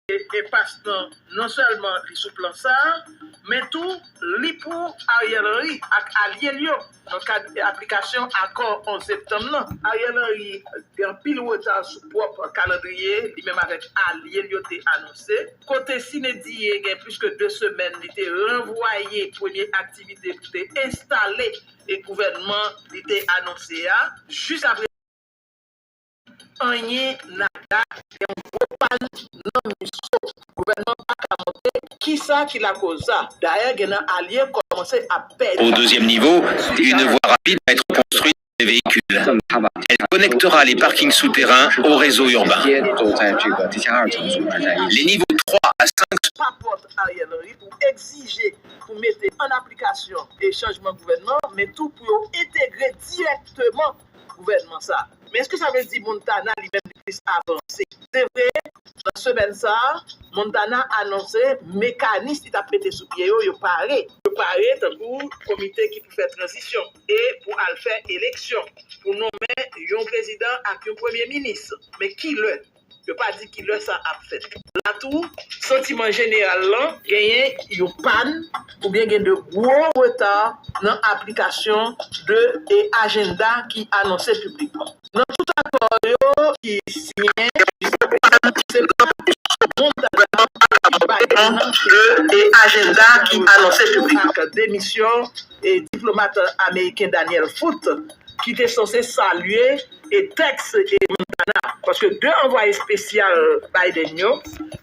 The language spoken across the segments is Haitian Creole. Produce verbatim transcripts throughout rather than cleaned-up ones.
e, enpas lan, non sèlman li sou plan sa a, men tou li pou Ariel Henry ak alye l yo nan kad aplikasyon akò onz septanm nan. Ariel Henry gen anpil reta sou pwòp kalandriye li menm avèk alye l yo te anonse. Kote Cindy gen plis ke de semèn li te ranvwaye premye aktivite pou te enstale e gouvènman li te anonse a. Jis apre anyen nada, gen yon gwo pàn nan MISO. Gouvènman pa ka monte. Kisa ki lakoz sa? Dayè, gen nan alye kòmanse ap pèdi. Au deuxième niveau, une voie rapide va être construite pour les véhicules. Elle connectera les parkings souterrains au réseau urbain. Les niveaux trois à cinq. Pa pòt Ariel Henry pou egzije pou mete an aplikasyon e chanjman gouvènman, men tou pou yo entegre dirèkteman gouvènman sa. Men èske sa vle di Montana li menm li plis avanse? Se vre, nan semèn sa a, Montana anonse mekanis li t ap mete sou pye yo, yo pare. Yo pare tankou komite ki pou fè tranzisyon e pou al fè eleksyon, pou nonmen yon prezidan ak yon premye minis. Men ki lè? Yo pa di ki lè sa ap fèt. La tou, santiman jeneral lan, genyen yon pàn oubyen gen de gwo reta nan aplikasyon de e ajanda ki anonse piblikman. Nan tout akò yo ki siyen, se pa Montana ki bay nan de e ajanda ki anonse piblikman ak demisyon e diplomat ameriken Daniel Foote ki te sanse salye e tèks e Montana. Paske de anvwaye espesyal Biden yo,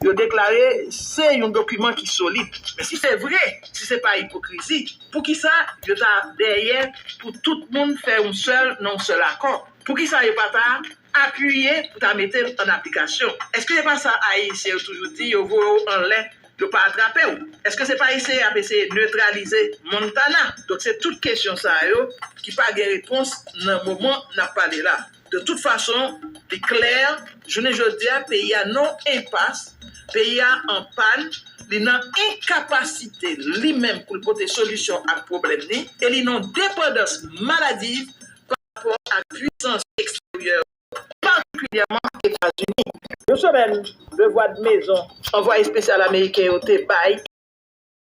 yo deklare se yon dokiman ki solid. Men si se vre, si se pa ipokrizi, poukisa yo ta dèyè pou tout moun fè yon sèl nan yon sèl akò? Poukisa yo pa ta apiye pou ta mete l an aplikasyon? Èske se pa sa Ayisyen yo toujou di, yo voye w anlè, yo pa atrape w? Èske se pa eseye ap eseye netralize Montana? Donk se tout kesyon sa yo ki pa gen repons nan moman n ap pale la. De tout fason, li klè, jounen jodi a, peyi a nan enpas, peyi a an pàn, li nan enkapasite li menm pou l pote solisyon ak pwoblèm li, e li nan depandans maladiv pa rapò ak pwisans eksteryè, patikilyèman Etazini. Yon semèn de vwa de mezon anvwaye espesyal ameriken yo te bay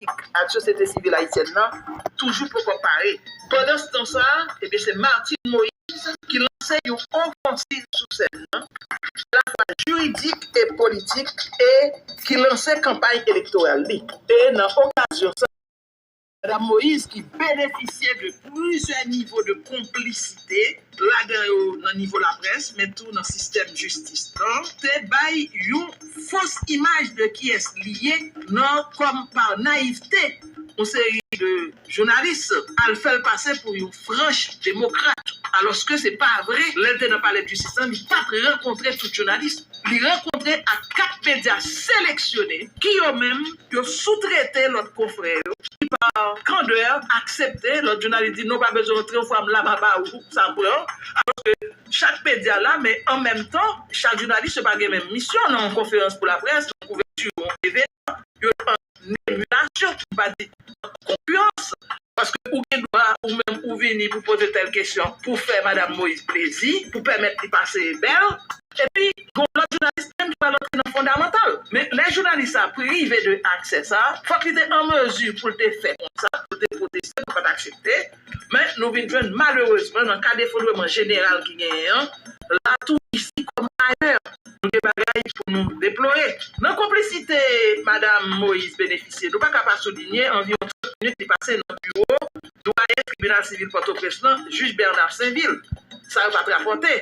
ak sosyete sivil ayisyèn nan toujou poko pare. Pandanstan sa, ebyen, se Martine Moïse ki lanse yon ofansiv sou sèn nan, alafwa jiridik e politik, e ki lanse kanpay elektoral li. E nan okazyon sa, Madam Moïse, ki benefisye de plizyè nivo de konplisite, ladan yo nan nivo laprès, men tou nan sistèm jistis lan, te bay yon fos imaj de kiyès li ye, nan, kòm pa nayivte, yon seri de jounalis al fè l pase pou yon franch demokrat, alòske se pa vre. Lè l te nan palè de jistis lan, li pa t rankontre tout jounalis. Li rankontre ak kat medya seleksyone ki yo menm, yo soutrete lòt konfrè yo, ki pa kandè aksepte. Lòt jounalis di, "Non, pa bezwen antre, yon fwa m la, m a ba ou sa pran." Alòske chak medya la, men an menm tan, chak jounalis yo pa gen menm misyon nan yon konferans pou laprès, nan kouvèti yon evenman. Yo an emilasyon, ki pa di konkirans. Paske ou gen dwa, ou menm, ou vini pou poze tèl kesyon, pou fè Madam Moïse plezi, pou pèmèt li pase bèl. Epi, gon lòt jounalis menm ki pral antre nan fondamantal. Men lè jounalis sa prive de aksè sa, fòk li te an mezi pou l te fè konsa, pou l te pwoteste, nou pa t aksepte. Men nou vin jwenn malerezman nan kad efondreman jeneral ki genyen an, la tou isi kòm ayè, nou gen bagay pou nou deplore. Nan konplisite Madam Moïse benefisye, nou pa ka pa soulinye anviwon trant minit li pase nan biwo dwayen tribinal sivil Pòtoprens lan, jij Bernard Sainvil. Sa yo pa t rapòte.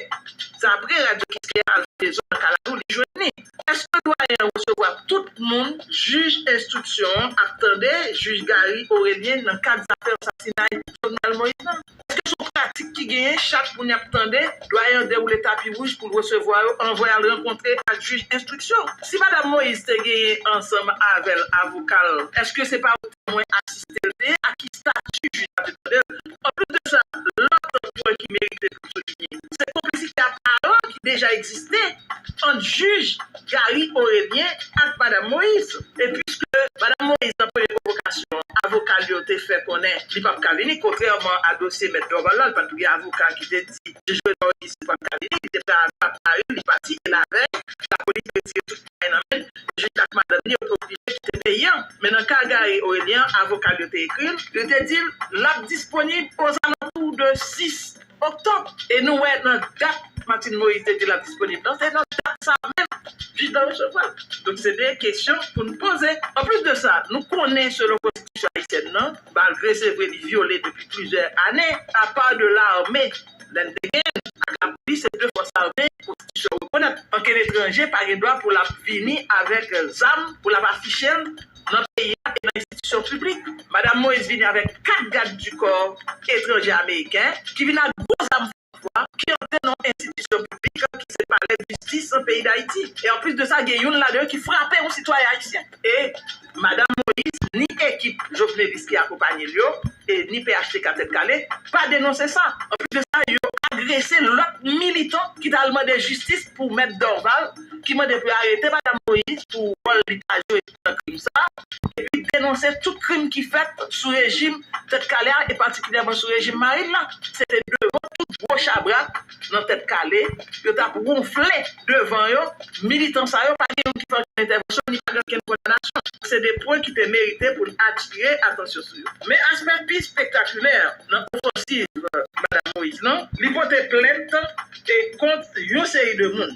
Se apre Radyo Kiskeya al fè dezòd nan Kalabou li jwenn li. Èske dwayen an resevwa tout moun jij enstriksyon an ap tande, jij Gary Aurelien, nan kad zafè sasinay Jovenel Moïse lan? Èske se yon pratik ki genyen, chak moun y ap tande, dwayen an dewoule tapi wouj pou l resevwa yo anvan y al rankontre ak jij enstriksyon? Si Madam Moïse te genyen ansanm avè l avoka l, èske se pa ou temwen asiste l te ye? A ki estati jij la te tande l? Anplis de sa, lòt pwen ki merite pou soulinye, se konplisite aparan ki deja egziste ant jij Gary Aurelien ak Madam Moïse. E piske Madam Moïse, nan premye konvokasyon, avoka l yo te fè konnen li p ap ka vini, kontrèman a dosye Mèt Dorval la, li pa t gen avoka ki te di jij Renan Olivier p ap ka vini, li te prepare l, li pati, e lavèy, lapolis retire tout bagay nan men l, jij madanm li, yo te oblije kite peyi a. Men nan ka Gary Orélien, avoka l yo te ekri l, yo te di l l ap disponib ozalantou de sis oktòb. E nou wè nan dat Martine Moïse te di l ap disponib nan, se nan dat sa a menm jij la resevwa l. Donk, se de kesyon pou n poze. Anplis de sa, nou konnen, selon konstitisyon ayisyèn nan, malgre se vre li vyole depi plizyè ane, apa de lame, lè n te gen ak lapolis, se de fòs ame konstitisyon rekonèt. Ankenn etranje pa gen dwa pou l ap vini avèk zam, pou l ap afiche l nan peyi a e nan enstitisyon piblik. Madanm Moïse vini avèk kat gad di kò etranje ameriken ki vin ak gwo zam fwa, ki antre nan yon enstitisyon piblik ki se Palè Jistis peyi Dayiti. E anplis de sa, gen youn ladan yo ki frape yon sitwayen ayisyen. E Madanm Moïse, ni ekip Jovenelis ki akonpanye l yo, e ni P H T K Tèt Kale, pa denonse sa. Anplis de sa, yo agrese lòt militan ki t al mande jistis pou Mèt Dorval, ki mande pou yo arete Madanm Moïse pou wòl li ta jwe nan krim sa, epi denonse tout krim ki fèt sou rejim Tèt Kale a, e patikilyèman sou rejim mari l la. Se te devan tout gwo chabrak nan Tèt Kale, yo t ap wonfle devan yo. Militan sa yo, pa gen youn ki fè ankenn entèvansyon, ni pa gen ankenn kondanasyon. Se de pwen ki te merite pou n atire atansyon sou yo. Men aspè pi espektakilè nan ofansiv Madanm Moïse lan, li pote plent e kont yon seri de moun.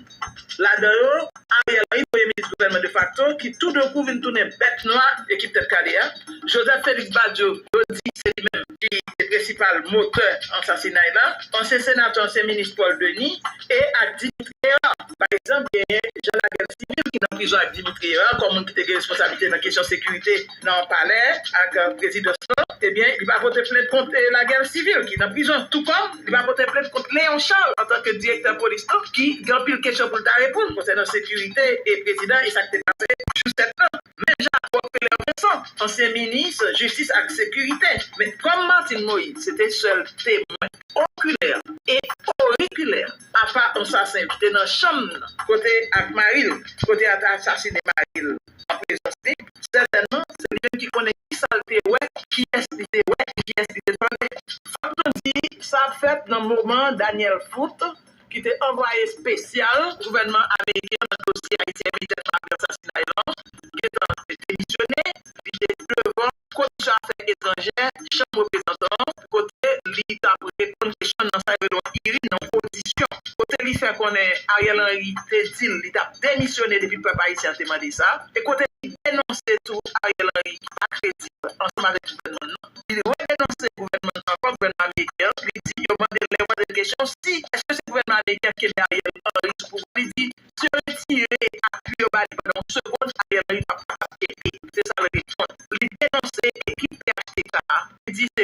Ladan yo, Ariel Henry, premye minis gouvènman defakto, ki toudenkou vin tounen bèt nwa ekip Tèt Kale a. Joseph Félix Badio, yo di se li menm ki te prensipal motè ansasinay la. Ansyen senatè, ansyen minis Paul Denis e ak Dimitri Hérard. Pa egzanp, genyen Jean Laguerre Civil ki nan prizon ak Dimitri Hérard kòm moun ki te gen responsablite nan kesyon sekirite nan palè ak, euh, prezidans lan, ebyen, li pa pote plent kont, eh, Laguerre Civil ki nan prizon. Tou kòm li pa pote plent kont Léon Charles antanke direktè polis lan, ki gen anpil kesyon pou l ta reponn konsènan sekirite e prezidan e sa k te pase jou sèt lan. Menm jan ak Rockefeller Vincent, ansyen minis jistis ak sekirite. Men kòm Martine Moïse se te sèl temwen okilè e orikilè, apa ansasen ki te nan chanm nan, kote ak mari l, kote a t asasine mari l an prezans li, sètènman, se li menm ki konnen kisa l te wè, kiyès li te wè, e kiyès li te tande. Fòk nou di, sa ap fèt nan moman Daniel Foote, ki te anvwaye espesyal gouvènman ameriken nan dosye Ayiti a, militè Trump asasinay lan, gentan demisyone, li te devan Komisyon Afè Etranjè Chanm Reprezantan an, kote li t ap reponn kesyon nan sa yo rele yon hearing, nan yon odisyon, kote li fè konnen Ariel Henry te di l li t ap demisyone depi pèp ayisyen an te mande sa, e kote li denonse tou Ariel Henry ki pa kredib ansanm avèk gouvènman l lan. Li redenonse gouvènman l lan ankò, gouvènman ameriken an, li di yo mande l, lè yo mande l kesyon si èske se gouvènman ameriken ap kenbe Ariel Henry sou pouvwa, li di si yo retire apui yo ba li pandan yon segonn, Ariel Henry p ap kapab kenbe. Se sa l reponn. Li denonse ekip P H T K a, li di se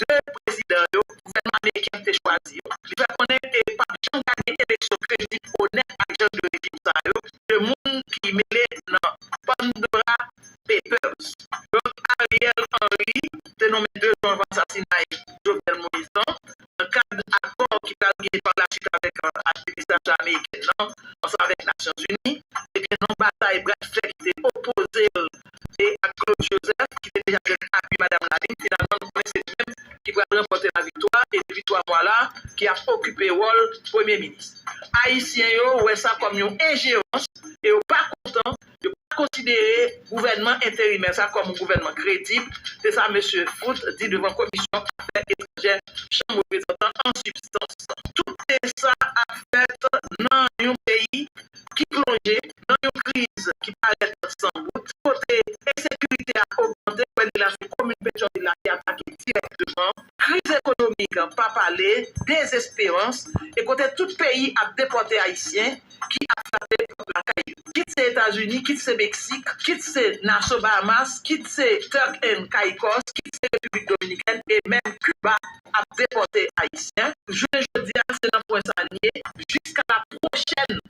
de prezidan yo, gouvènman ameriken an te chwazi yo. Li fè konnen e p ap janm ka gen eleksyon kredib, onèt ak jan de rejim sa yo, de moun ki mele nan Pandora Papers. Donk, Ariel Henry te nonmen de jou anvan asasinay Jovenel Moïse lan, nan kad akò ki pral genyen pa la swit avèk, euh, administrasyon amerikèn nan, ansanm avèk Nasyonzini, ebyen, nan batay bra de fè ki te opoze l e ak Claude Joseph, ki te deja jwenn apui Madanm Lavigne, finalman, nou konnen se li menm ki pral ranpòte laviktwa, e depi twa mwa la, ki ap okipe wòl premye minis. Ayisyen yo wè sa kòm yon enjerans, e yo pa kontan, yo pa konsidere gouvènman enterimè sa kòm yon gouvènman kredib, se sa mesye Foote di devan Komisyon Afè Etranjè Chanm Reprezantan an sibstans. Tout sa ap fèt nan yon peyi ki plonje nan yon kriz ki parèt san bout, kote ensekirite a ogmante, wè li la se komin Petyonvil la ki atake dirèkteman, kriz ekonomik pa pale, dezesperans, e kote tout peyi ap depòte Ayisyen ki ap frape pòt lakay yo. Kit se Etazini, kit se Meksik, kit se Nassau Bahamas, kit se Turk and Caicos, kit se Repiblik Dominikèn e menm Kiba ap depòte Ayisyen. Jounen jodi a, se nan pwen sa n ye, jiska la pwochèn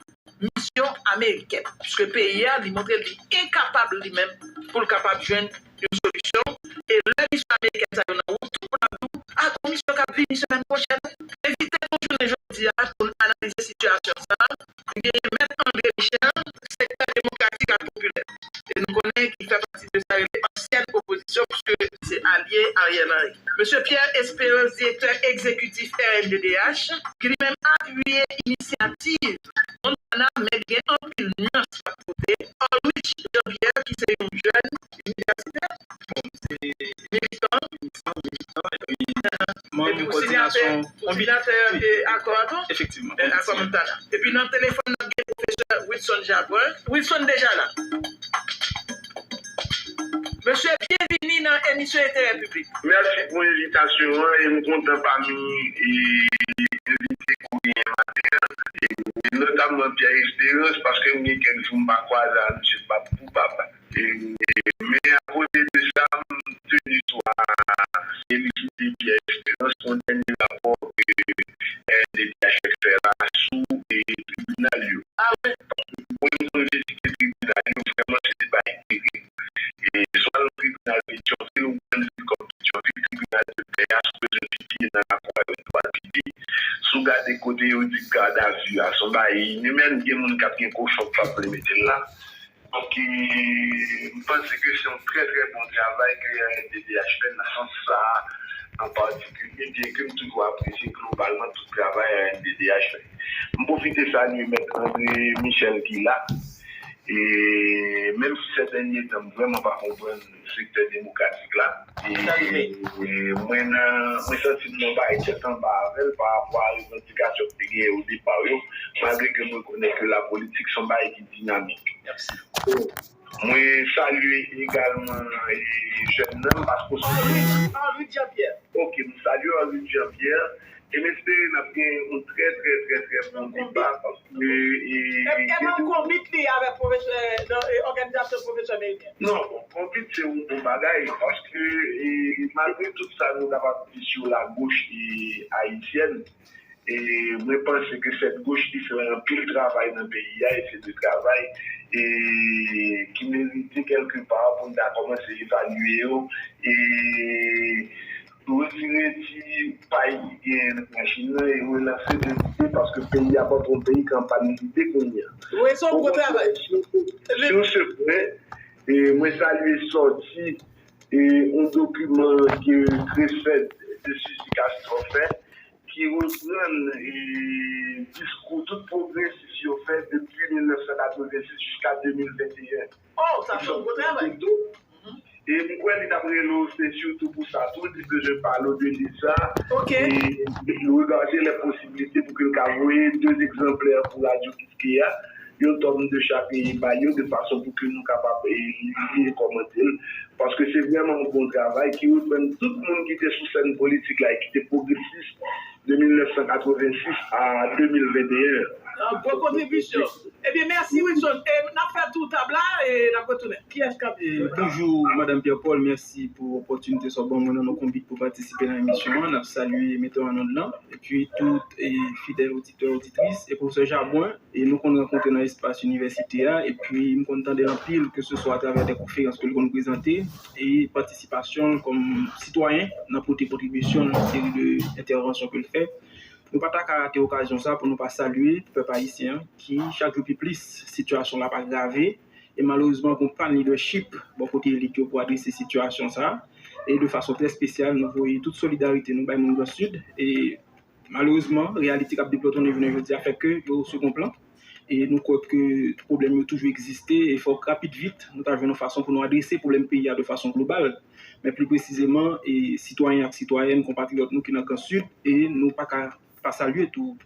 misyon amerikèn. Piske peyi a, li montre li enkapab li menm pou l kapab jwenn yon solisyon. E lè misyon amerikèn sa yo nan wout, tout moun ap di w, a, gon misyon k ap vini semèn pwochèn. Envite nou jounen jodi a pou n analize sitiyasyon sa a. Nou genyen Mèt André Michel, sektè demokratik ak popilè. E nou konnen ki fè pati de sa yo rele ansyèn opozisyon, piske li se alye Ariel Henry. Mesye Pierre Espérance, direktè egzekitif R N D D H, ki li menm apiye inisyativ Montana, men li gen anpil nyans k ap pote. Ulrich Jean Pierre, se yon jèn inivèsitè, militan, epi ou senatè, ou senatè e akò a tou? Efektivman. Akò Montana. Epi nan telefòn nan gen pwofesè Wilson Jabwen. Wilson deja la. Mesye, byenvini nan emisyon Enterè Piblik. Mèsi pou envitasyon an e m kontan pami e, envite k ou genyen maten an, e notamman Pierre Espérance, paske m gen kèk jou m pa kwaze a misye bab pou bab. E, men akote de sa, m teni tou a felisite Pierre Espérance pou yon dènye rapò ke R N D D H F fè la sou e tribinal yo. Mwen, m konn vizite tribinal yo, vrèman, se de bagay terib. E swa nan tribinal Petyonvil oubyen nan vil kòm Petyonvil, tribinal de pè a, si w bezwen pipiye nan lakou a, yo dwa pipi. Si w gade kote yo di gadavi a, se yon bagay inimen, gen moun k ap gen kochon k p ap vle mete l la. Donk, e, m panse ke se yon trè, trè bon travay ke R N D D H fè nan sans sa a an patikilye, byen ke m toujou apresye globalman tout travay R N D D H fè. M pwofite salye Mèt André Michel ki la. E menm si sè dènye tan m vrèman pa konprann sektè demokratik la, e, e mwen nan, mwen santi m nan yon bagay tèt anba avè l pa rapò a revandikasyon k te genyen o depa yo, malgre ke m rekonèt ke lapolitik se yon bagay ki dinamik. Bon, mwen salye egalman e jèn nan, paske Henri, Henri Jean Pierre. Ok, m salye Henri Jean Pierre. E m espere n ap gen yon trè, trè, trè, trè bon deba, paske e, e, e manm konbit li avèk pwofesè, nan, e, òganizasyon pwofesè Meriken. Non, bon, konbit se yon bon bagay, paske e, malgre tout sa nou kapab di sou lagoch e, ayisyèn, e mwen panse ke sèt goch li fè anpil travay nan peyi a, e se de travay e, ki merite kèlke pa pou n ta kòmanse evalye yo, e retire ti pay ki genyen nan machin nan e relanse de lide, paske peyi a pa twò yon peyi ki an pàn lide kounye a. Wi, se yon gwo travay. Sur ce point, e mwen salye sòti e yon dokiman ke Crefed de Suzy Castro fè, ki reprann e diskou tout pwogresis yo fè depi mil nèf san katrevensis jiska de mil venteyen. Oh, sa se yon gwo travay. E m kwè li t ap rele w, se sitou pou sa tou, li bezwen pale w de liv sa. Ok. E regarde les possibilités pou ke l ka voye de egzanplè pou Radyo Kiskeya, yon tòm de chak e bay yo, de fason pou ke nou kapab e, li e kòmante l. Paske se vrèman yon bon travay ki reprann tout moun ki te sou sèn politik la e ki te pwogresis de mil nèf san katrevensis a de mil venteyen. Yon gwo kontribisyon. Ebyen, mèsi, Wilson. E n ap fè tour tab la e n ap retounen. Kiyès k ap... E, bonjou, Madanm Pierre Paul, mèsi pou opòtinite sa w ban mwen nan non konbit pou patisipe nan emisyon an. N ap salye metè an onn lan, epi tout e, fidèl oditè, oditris, e pwofesè Jabwen. E nou konn rankontre nan espas inivèsite a, epi m konn tande l anpil, keseswa atravè de konferans ke l konn prezante, e patisipasyon l kòm sitwayen nan pote kontribisyon l nan seri de entèvansyon ke l fè. Nou pa ta ka rate okazyon sa pou nou pa salye pèp ayisyen an, ki chak jou pi plis sitiyasyon l ap agrave, e malerezman gen yon pàn lidèchip bò kote elit yo pou adrese sitiyasyon sa, e de fason trè espesyal, nou voye tout solidarite nou bay moun Gran Sid, e malerezman, reyalite k ap deplòtonnen jounen jodi a fè ke yo o segon plan. E nou kwè ke pwoblèm yo toujou egziste e fòk rapid vit nou ta jwenn yon fason pou nou adrese pwoblèm peyi a de fason global. Men pli presizeman, e sitwayen ak sitwayèn, konpatriyòt nou ki nan Gran Sid, e nou pa ka pa salye tou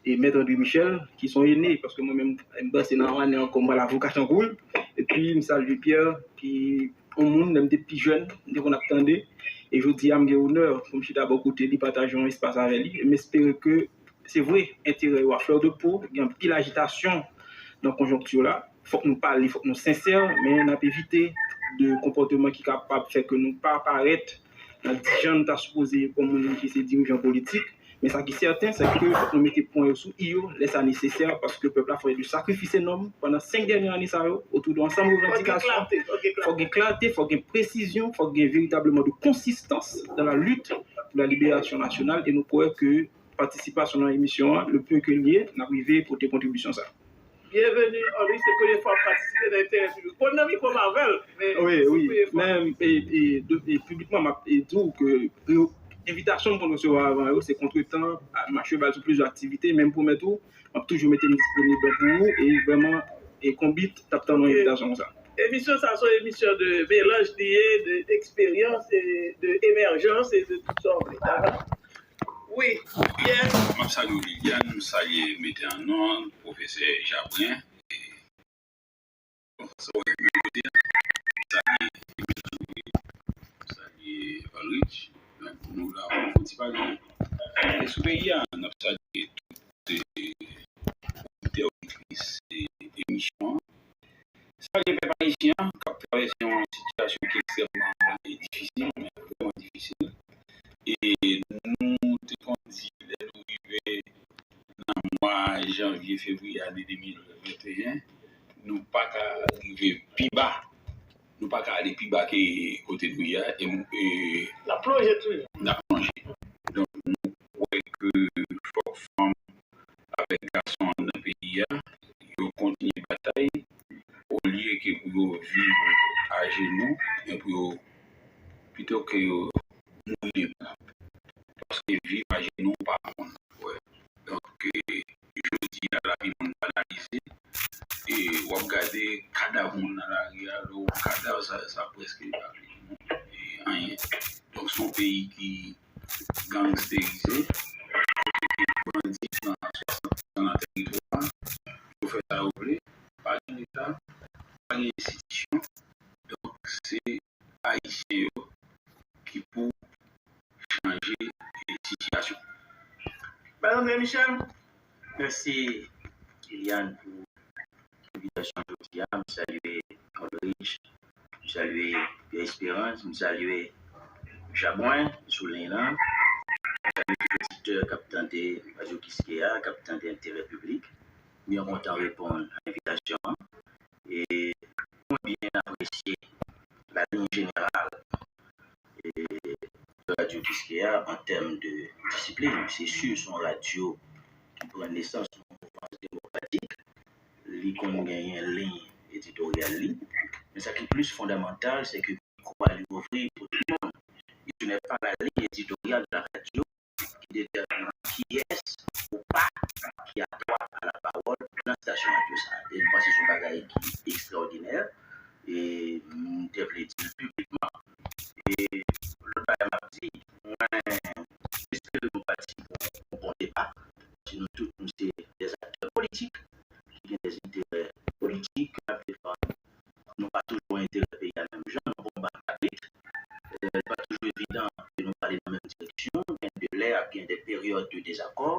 e Mèt André Michel, ki se yon ene, paske mwen menm, m panse nan yon ane ankò, m pral avoka tankou l. Epi m salye Pierre, ki yon moun, lè m te pi jèn, m te konn ap tande. E jodi a, m gen onè pou m chita bò kote li, pataje yon espas avè li. E m espere ke, se vre, enterè yo a fleur de peau, gen anpil ajitasyon nan konjonkti la. Fòk nou pale, fòk nou sensè, men n ap evite de konpòteman ki kapab fè ke nou pa parèt nan jan nou ta sipoze ye kòm moun ki se dirijan politik. Men sa ki sèten, se ke fòk nou mete pwen yo sou i yo lè sa nesesè, paske pèp la fè de sakrifis enòm pandan senk dènye ane sa yo, otou de ansanm revandikasyon. Fòk gen klate, fòk gen presizyon, fòk gen veritableman de konsistans dans la lutte pour la libération nationale, e nou kwè ke patisipasyon nan emisyon an, le peu ke l ye, n ap rive pote kontribisyon sa. Byenveni, Henri, se premye fwa w ap patisipe nan Enterè Piblik. Bon, nan mikwo m avè l, men se premye fwa. Wi, wi, men e, e, de, e piblikman, m ap e, di w ke e, envitasyon m konn resevwa avan yo, se kontretan, a, m a cheval sou plizyè aktivite, men m pwomèt ou, m ap toujou mete m disponib pou ou, e vrèman, e Konbit t ap tann yon envitasyon konsa. Emisyon sa se yon emisyon de melanj li ye, de eksperyans e de emèjans e de tout sa w vle. Dakò? Wi, Pierre. M ap salye w, Liliane, m salye mete an non, pwofesè Jabren. Bon, sa w wè, men kote a, m salye Emile Henry, m salye Ulrich. Donk, nou la pou fon ti pale sou peyi a. N ap salye tout oditè, oditris emisyon an. Salye pèp ayisyen an k ap travèse yon sitiyasyon ki ekstrèmman difisil, vrèman difisil. E nou te konn di lè nou rive nan mwa janvye, fevriye ane de mil venteyen, nou pa ka rive pi ba. Nou pa ka ale pi ba ke kote nou ye a. E, e, N ap plonje toujou. N ap plonje. Donk, nou kwè ke fòk fanm avèk gason nan peyi a, yo kontinye batay, olye ke pou yo viv ajenou, men pou yo, pito ke yo mouri debout. Paske viv ajenou pa bon. Donk, jodi a, lavi moun banalize. E w ap gade kadav moun nan lari a, lè w kadav sa, sa prèske pa vle di moun anyen. Donk, se yon peyi ki gangsterize, kote ke bandi pran swasant pou san nan tèritwa a, yo fè sa yo vle, pa gen Leta, pa gen enstitisyon. Donk, se Ayisyen yo ki pou chanje sitiyasyon. Madan André Michel. Mèsi, Liliane, pou envitasyon jodi a. M salye Ulrich, m salye Pierre Espérance, m salye Jabwen sou liy lan. M salye tout oditè k ap tande Radyo Kiskeya, k ap tande Enterè Piblik. M byen kontan reponn a envitasyon an. E mwen byen apresye laliy jeneral e, de Radyo Kiskeya an tèm de disiplin. Se si, se yon radyo ki pran nesans nan mouvans demokratik. Li konn genyen liy editoryal li. Men sa ki plis fondamantal, se ke mikwo a li ouvri pou tout moun. E ce n'est pas la ligne éditoriale de la radio qui détermine qui est ou pas qui a droit à la parole nan stasyon radyo sa a. E m panse se yon bagay ki ekstraòdinè. E m te vle di l piblikman. E lòt bagay m ap di, mwen espere nou pati pou yon bon deba. Paske nou tout, nou se des acteurs politiques, ki gen des intérêts politiques ke n ap defann. Nou pa toujou wè enterè peyi a menm jan, nou pa yon bal kabrit. Li pa toujou evidan ke nou prale nan menm direksyon, gen de lè ap gen de peryòd de dezakò,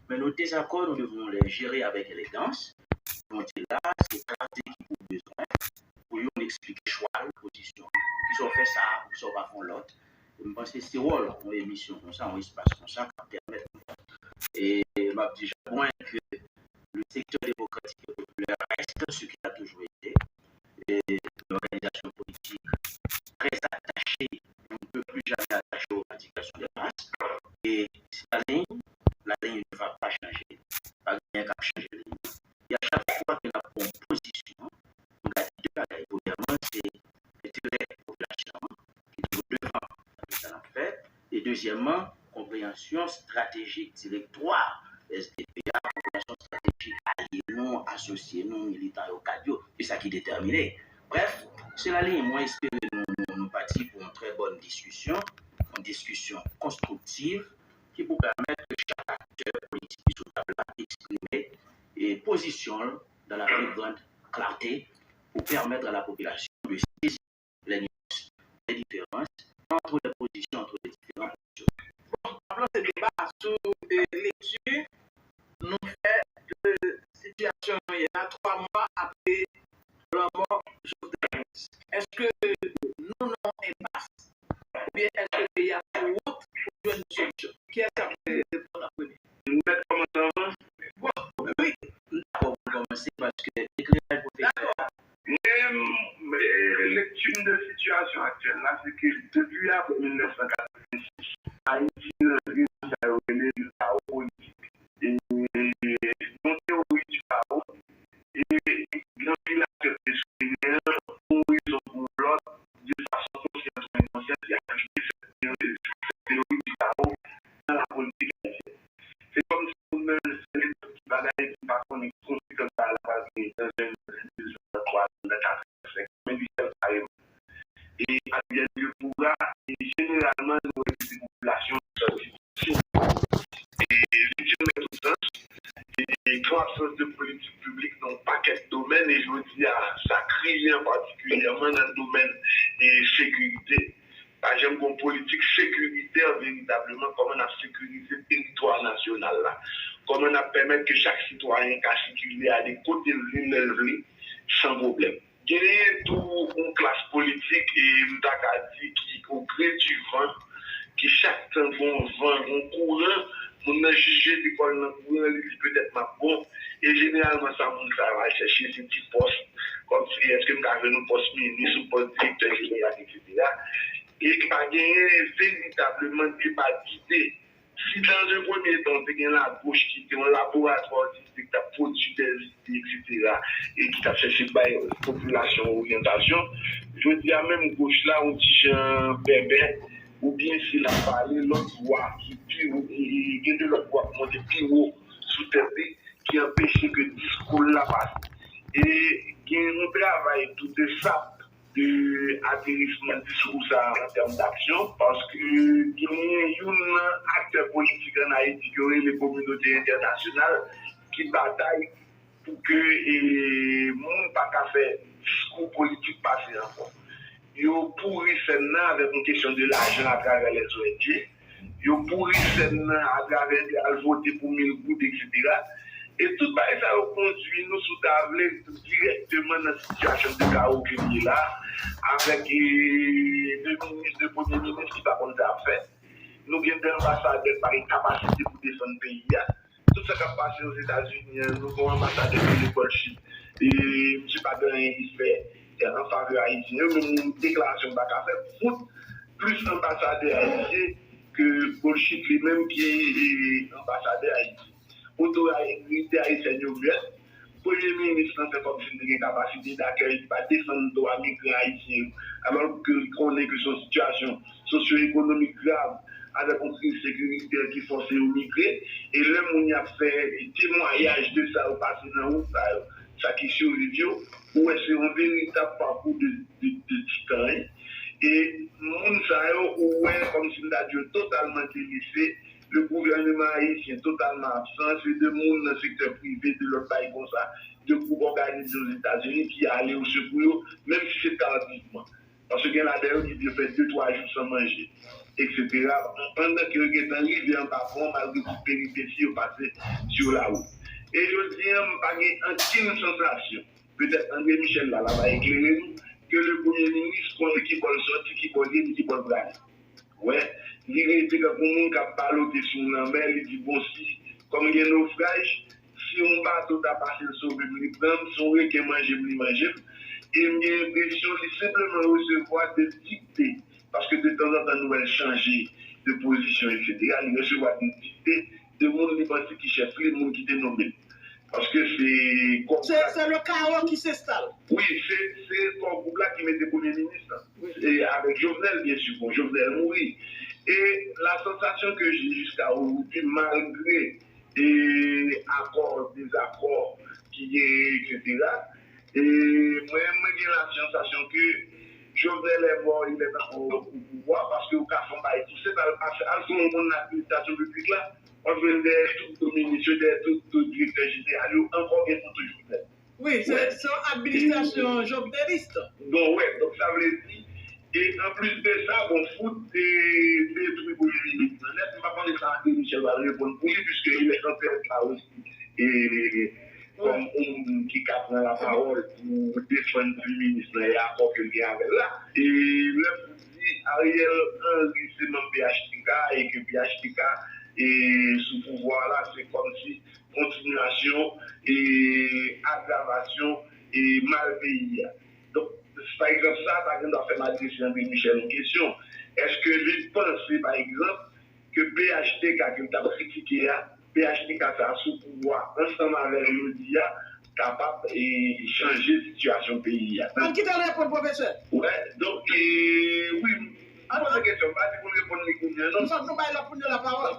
men nou dezakò, nou devons les gérer avec élégance. Bon, di la, se klarte ki pou bezwen pou youn eksplike chwa l, pozisyon l, poukisa w fè sa, poukisa w pa fè yon lòt. E m panse se wòl yon emisyon konsa, yon espas konsa k ap pèmèt nou. E m ap di Jabwen ke le secteur démocratique et populaire reste ce qu'il a toujours été, une organisation politique très attachée, on ne peut plus jamais attacher aux revendications des masses. E se la liy, la liy ne va pas changer. Pa gen anyen k ap chanje liy nan. E a chak fwa ke n ap pran yon pozisyon, nou gade de bagay. Premyèman, se enterè popilasyon an ki toujou devan nan tout sa n ap fè. E dezyèmman, konpreyansyon estratejik direktwa S D P a, konpreyansyon estratejik alye nou, asosye nou, militan yo, kad yo, se sa ki detèmine. Brèf, se la liy. Mwen espere nou, nou, nou pati pou yon trè bòn diskisyon, yon diskisyon konstriktiv ki pou pèmèt ke chak aktè politik ki sou tab la eksprime e pozisyon l dans la plus grande clarté pour permettre à la population de saisir les nuances, les différences entre les positions, entre les différentes positions. Bon, n ap lanse deba sou e, lekti nou fè de sitiyasyon nou ye a twa mwa apre lanmò Jovenel Moïse. Èske nou nan yon enpas? Oubyen èske peyi a sou wout pou jwenn yon solisyon? Kiyès k ap reponn an premye? M mèt kòmanse avan? Bon, wi, m dakò pou l kòmanse paske ekleraj pwofesè a. Mwen, m, e, lekti m de sitiyasyon aktyèl la, se ke depi apre mil nèf san katrevensis, Ayiti rantre nan sa yo rele le chaos politik. E yon teyori di chaos, e gen anpil aktè ki sou teren an, pou yon rezon pou yon lòt, de fason konsyans ou enkonsyan, ki aplike sèt teyori, sèt teyori di chaos nan lapolitik ayisyèn. Se kòmsi nou menm, se nenpòt ki bagay ki pa konnen konsekans sa a pral genyen nan yen, nan de, nan twa, nan kat, nan senk. e Ariel Decoura, e jeneralman, nou wè ke se popilasyon ki sòti viktim. E viktim nan tout sans, e tro absans de politik piblik nan yon pakèt domèn, e jodi a, sa kriye an patikilyèman nan domèn e sekirite. Pa janm gen yon politik sekiritè veritableman, kòman n ap sekirize teritwa nasyonal la, kòman n ap pèmèt ke chak sitwayen ka sikile ale kote l vle, lè l vle, san pwoblèm. Genyen tou yon klas politik, e m ta ka di ki o gre di van, ki chak tan gon van, gon kouran, moun nan jis jete kò l nan kouran, li di petèt m ap bon. E jeneralman sa moun sa yo al chèche se ti pòs, kòmsi èske m ka jwenn yon pòs minis, yon pòs direktè jeneral, etsetera. E pa genyen veritableman deba dide. Si dans un premier temps te gen lagoch ki te yon laboratwa dide ki t ap pwodui dè ide, etsetera, e ki t ap chèche bay popilasyon oryantasyon, jodi a menm goch la yon ti jan bèbè, oubyen si l ap pale, lòt vwa ki pi wo, e, e, gen de lòt vwa k monte pi wo sou tèt li, ki anpeche ke diskou l la pase. E gen yon travay tou de sap de aterisman diskou sa a an tèm d'aksyon, paske genyen youn nan aktè politik ann Ayiti ke yo rele kominote entènasyonal ki batay pou ke, e, moun pa ka fè diskou politik pase ankò. Yo pouri sèn nan avèk yon kesyon de lajan atravè lèz O N G. Yo pouri sèn nan atravè de al vote pou mil goud, etsetera. E tout bagay sa yo kondui nou, si w ta vle, dirèkteman nan sitiyasyon de kawo ke n ye la, avèk, e, de minis, de premye minis ki pa konn sa y ap fè. Nou gen de anbasadè ki pa gen kapasite pou defann peyi a. Tout sa k ap pase Ozetazini an, nou gen yon anbasadè ki rele Goldsmith. E misye pa gen anyen li fè, e, an favè Ayisyen yo, menm yon deklarasyon li pa ka fè. Fout plis anbasadè ayisyen ke Goldsmith li menm ki, e, anbasadè Ayiti. Otorite ayisyèn yo myèt. Premye minis lan fè kòmsi li te gen kapasite dakèy, li pa defann dwa migran ayisyen yo, alò ke li konnen ke se yon sitiyasyon sosyo-ekonomik grav, avèk yon kriz sekiritè ki fòse yo migre. E lè moun y ap fè temwayaj de sa yo pase nan wout sa yo, sa ki siviv yo, ou wè se yon veritab pakou de, de, de titan, wi. E moun sa yo, ou wè kòmsi m ta di yo totalman delese, le gouvèneman ayisyen totalman absan, se de moun nan sektè prive, de lòt bay konsa, de gwoup òganize Ozetazini ki ale o sekou yo, menm si se tardivman. Paske gen ladan yo ki te fè de, twa jou san manje, etsetera. Pandan ke yo gentan rive anba pon, malgre tout peripesi yo pase sou lawout. E jodi a, m pa gen ankenn sansasyon. Petèt André Michel la, l ap eklere nou, ke le premye minis konnen ki bò l sòti, ki bò l ye, ki bò l prale. Wè, li rete tankou moun k ap balote sou yon lanmè, li di, bon, si, kòm gen nofraj, si yon bato ta pase l sove m, li pran m, si yon reken manje m, li manje m. E m gen enpresyon li senpleman resevwa de dikte, paske de tanzantan nou wè l chanje de pozisyon, etsetera. Li resevwa de dikte de moun li panse ki chèf li, moun ki te nonmen l. Paske se kò group la. Se le chaos qui s'installe. Wi, se, se kò group la ki mete premye minis lan. E avèk Jovenel, byen si, bon, Jovenel mouri. E la sensation que j'ai jusqu'à aujourd'hui, malgré e akò, dezakò ki genyen, etsetera. E mwen, mwen gen la sensation que Jovenel est mort, il est encore au pouvoir, paske ou ka fè yon bagay tou senp, al, al, al fè yon moun nan administrasyon piblik la, w ap jwenn dèyè tout minis yo, dèyè tout, tout direktè jeneral yo, ankò gen foto Jovenel. Wi, se, se yon administrasyon jovenelis. Bon, wè, donk sa vle di, e anplis de sa, bon, fout e detwi premye minis lan nèt. M pa konnen sa André Michel va reponn pou li, puisque il est en tête là aussi. E kòm yon moun ki ka pran lapawòl pou defann premye minis lan e akò ke l gen avè l la. E lè pou di Ariel Henry se manm P H T K e ke P H T K e sou pouvwa la, se kòmsi kontinyasyon e agravasyon e mal peyi a. Donk, pa egzanp, sa ta gen dwa fè m adrese André Michel yon kesyon. Èske li panse, pa egzanp, ke P H T K ke l t ap kritike a, P H T K sa a sou pouvwa ansanm avè l jodi a, kapab e chanje sitiyasyon peyi a? Ann kite l reponn, pwofesè. Wè, donk, e, wi, m poze kesyon, m pa di pou l reponn li kounye a, non. Nou bay lòt moun yo lapawòl.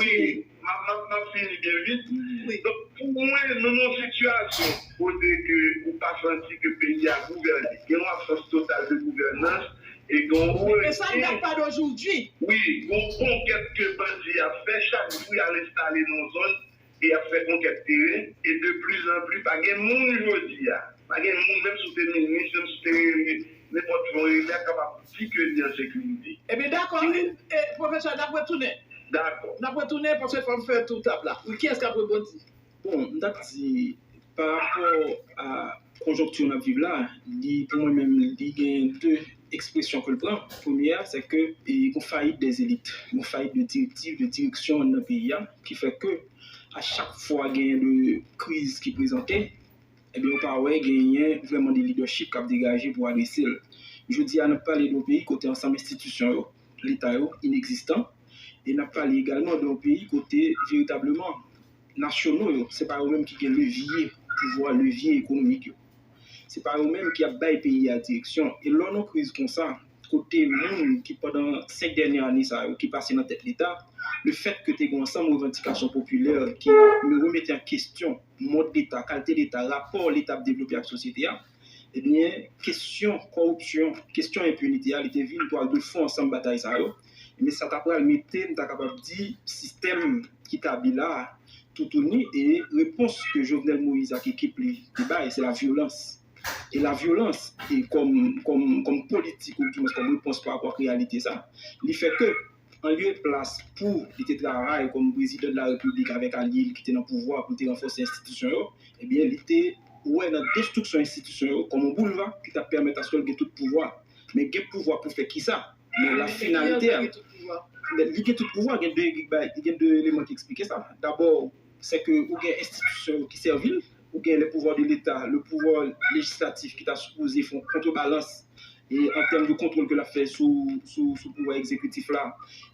Wi, m ap, m ap, m ap fini byen vit. Wi. Donk, pou mwen, nou nan yon sitiyasyon kote ke ou pa santi ke peyi a gouvène. Gen yon absans total de gouvènans, E gen yon rejim. E sa n ap pale jodi. Wi, gen yon konkèt ke bandi ap fè chak jou, y al enstale nan yon zòn e y ap fè konkèt teren. E de pli zan pli, pa gen moun jodi a. Pa gen moun, menm si w te minis, menm si w te rele, nenpòt jan w rele a, k ap di ke li an sekirite. Ebyen, dakò, e, e, pwofesè, n ap retounen. Dakò. N ap retounen paske fò m fè tou tab la. Wi, kiyès k ap rebondi? Bon, m t ap di, pa rapò a konjonkti n ap viv la, li, pou mwen menm, li gen de ekspresyon ke l pran. Premye a, se ke, e, gon fayit dè zelit, gon fayit de direktiv, de direksyon nan peyi a, ki fè ke a chak fwa genyen de kriz ki prezante, ebyen, ou pa wè genyen vrèman de lidèchip k ap degaje pou adrese l. Jodi a, n ap pale de yon peyi kote ansanm enstitisyon yo, Leta yo, inegzistan, e n ap pale egalman de yon peyi kote veritableman nasyono yo, se pa yo menm ki gen levye pouvwa, levye ekonomik yo. Se pa yo menm ki ap bay peyi a direksyon. E lè w nan kriz konsa, kote moun ki pandan senk dènye ane sa yo ki pase nan tèt Leta, lefètke te gen yon ansanm revandikasyon popilè ki remete an kesyon mòd Leta, kalite Leta, rapò Leta ap devlope ak sosyete a, ebyen, kesyon kòripsyon, kesyon enpinite a, li te vin twal de fon ansanm batay sa yo. Men sa ta pral mete, m ta kapab di, sistèm ki tabli la a, toutouni, e repons ke Jovenel Moïse ak ekip li te bay, se lavyolans. E lavyolans, e kòm, kòm, kòm politik, ou dimwens kòm repons pa rapò ak reyalite sa, li fè ke, an lye plas pou li te travay kòm prezidan de la repiblik avèk alye li ki te nan pouvwa pou l te ranfòse enstitisyon yo, ebyen, li te wè nan destriksyon enstitisyon yo kòm yon boulva ki t ap pèmèt aske l gen tout pouvwa. Men gen pouvwa pou fè kisa? Men la finalite a, li gen tout pouvwa, gen de, gen de eleman ki eksplike sa. Dabò, se ke ou gen enstitisyon yo ki sèvi l, ou gen le pouvoir de l'État, le pouvoir législatif ki ta sipoze fè yon kontrebalans e an tèm de kontwòl ke l ap fè sou, sou, sou pouvwa egzekitif la,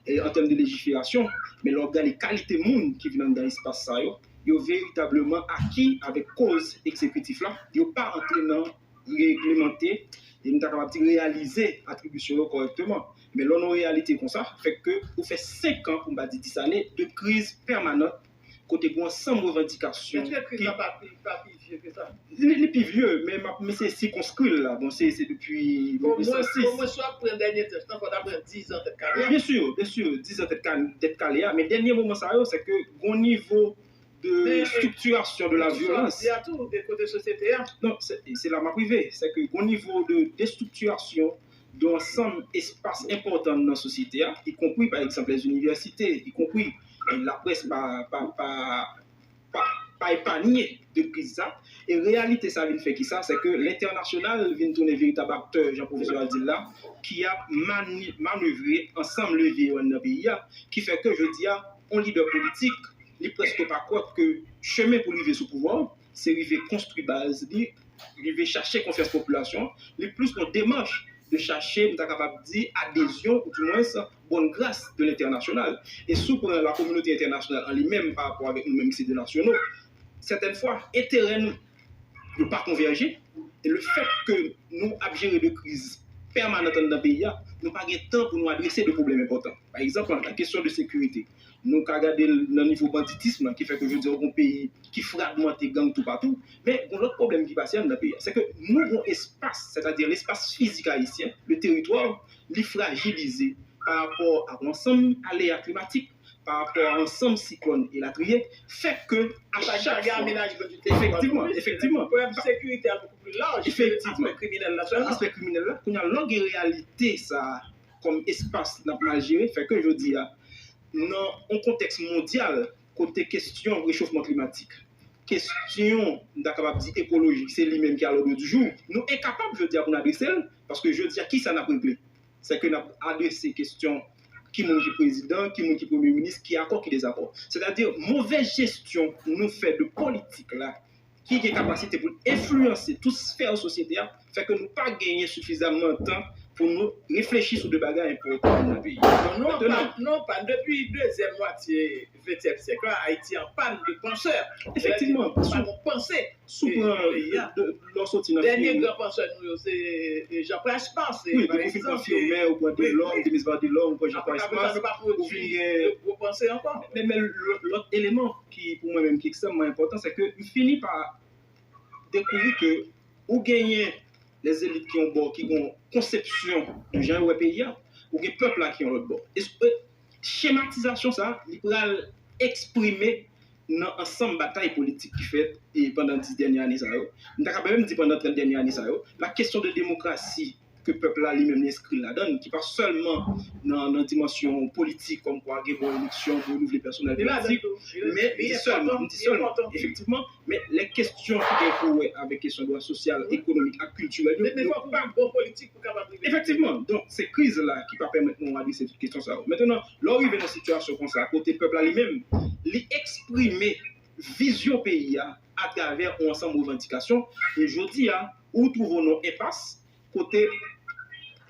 e an tèm de lejiferasyon, men lè w ap gade kalite moun ki vin anndan espas sa yo, yo veritableman aki avèk koz egzekitif la, yo pa antre nan reglemante, e m ta kapab di reyalize atribisyon yo kòrèkteman. Men lè w nan yon reyalite konsa, fèk ke ou fè senk an, pou m pa di dis ane, de kriz pèmanan, kote gen yon ansanm revandikasyon. Èske kriz la pa pi, pa pi vye ke sa? Li, li pi vye, men m ap, m eseye sikonskri l la. Bon, se, se depi mil nèf san sis. Omwen, si w ap pran dènye tranch lan, fò w ta pran dis an tèt kale a. Byen si, byen si, dis an tèt ka-, tèt kale a, men dènye moman sa yo, se ke gen yon nivo de estriktirasyon de la vyolans. Di a tou, de kote sosyete a. Non, se, se la m ap rive. Se ke gen yon nivo de destriktirasyon de ansanm espas enpòtan nan sosyete a, ikonpri, pa egzanp, lèzinivèsite, ikonpri, e, laprès pa, pa, pa, pa, pa epanye de kriz sa. E reyalite sa vin fè kisa? Se ke lentènasyonal vin tounen veritab aktè, jan pwofesè a di l la, ki ap mani-, manevre ansanm levye yo anndan peyi a, ki fè ke jodi a, yon lidè politik, li prèske pa kwè ke chemen pou l rive sou pouvwa, se rive konstwi baz li, rive chache konfyans popilasyon an, li plis nan demach de chache, m ta kapab di, adezyon, ou dimwens, bòn gras de lentènasyonal. E si w pran lakominote entènasyonal an li menm pa rapò avèk nou menm ki se de nasyono, sètèn fwa, enterè nou, yo pa konvèje. E lefèt ke nou ap jere de kriz pèmanan anndan peyi a, nou pa gen tan pou nou adrese de pwoblèm enpòtan. Pa egzanp, la kesyon de sekirite. Nou ka gade l nan nivo banditism, ki fè ke jodi a, ou gen yon peyi ki fragmante, gang toupatou. Men, gen lòt pwoblèm ki pase anndan peyi a. Se ke nou gen yon espas, sètadi lespas fizik ayisyen, le teritwa, li frajilize pa rapò a yon ansanm aleya klimatik, pa rapò a ansanm siklòn elatriye, fè ke a chak fwa. Efektivman, efektivman. Pwoblèm sekirite a bokou pli laj ke aspè kriminèl la sèlman. Aspè kriminèl la, kounye a, lè w gen reyalite sa a kòm espas n ap mal jere, fè ke jodi a, nan yon kontèks mondyal kote kesyon rechofman klimatik, kesyon, m ta kapab di, ekolojik, se li menm ki a lòd di jou, nou enkapab jodi a pou n adrese l, paske jodi a, kisa n ap regle? Se ke n ap adrese kesyon ki moun ki prezidan, ki moun ki premye minis, ki akò, ki dezakò. Sètadi, movèz jesyon nou fè de politik la, ki gen kapasite pou l enfliyanse tout sfè sosyete a, fè ke nou pa genyen sifizamman tan pou nou reflechi sou de bagay enpòtan nan peyi a. Non, non, pa, non, pa depi dezyèm mwatye ventyèm syèk la, Ayiti an pàn de pansè. Efektivman, sou, panse. Si w pran, de, de, lè w soti nan dènye gran pansè nou yo, se, e, Jean Price Mars, wi, pa egzanp, ou pran Delorme, Denis Delorme, ou pran Jean Price Mars, ou vin gen gwo pansè ankò. Men, men lòt, lòt eleman ki, pou mwen menm, ki ekstrèmman enpòtan, se ke m fini pa dekouvri ke ou genyen lè zelit ki yon bò, ki gen yon konsepsyon de jan yo wè peyi a, ou gen pèp la ki yon lòt bò. E, e, chematizasyon sa, li pral eksprime nan ansanm batay politik ki fèt e pandan dis dènye ane sa yo. M ta ka menm di pandan trant dènye ane sa yo. La kesyon de demokrasi ke pèp la li menm li enskri ladan l, ki pa sèlman nan, nan dimansyon politik, kòmkwa gen bon eleksyon, pou renouvle pèsonèl politik, men m di sèlman, m di sèlman, efektivman, men lè kesyon ki gen pou wè avèk kesyon dwa sosyal, ekonomik ak kiltirèl yo, yo pa bon politik pou kapab rive. Efektivman, donk se kriz la ki pa pèmèt nou adrese tout kesyon sa yo. Mentnan, lè w rive nan sitiyasyon konsa, kote pèp la li menm, li eksprime vizyon peyi a atravè yon ansanm revandikasyon, e jodi a, ou twouve w nan yon enpas, kote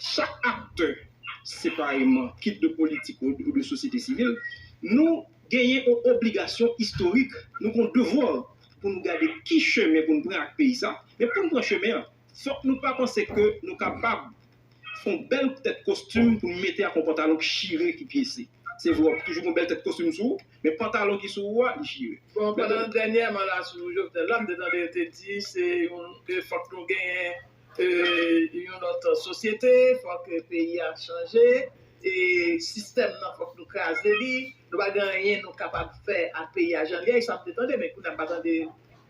chak aktè separeman, kit de politik ou, ou de sosyete sivil, nou genyen yon obligasyon istorik, nou gen yon devwa pou nou gade ki chemen pou nou pran ak peyi sa, men pou nou pran chemen an, fòk nou pa panse ke nou kapab fè yon bèl tèt kostim pou nou mete ak yon pantalon ki chire, ki pyese. Se vre, w ap toujou gen yon bèl tèt kostim sou ou, men pantalon ki sou ou a, li chire. Bon, pandan dènyèman la, sou Jovenel la, m te tande yo te di se yon, ke fòk nou genyen, e, yon lòt sosyete, fòk peyi a chanje, e sistèm nan fòk nou kraze li, nou pa gen anyen nou kapab fè ak peyi a jan li ye, e sa m te tande, men kounye a m pa tande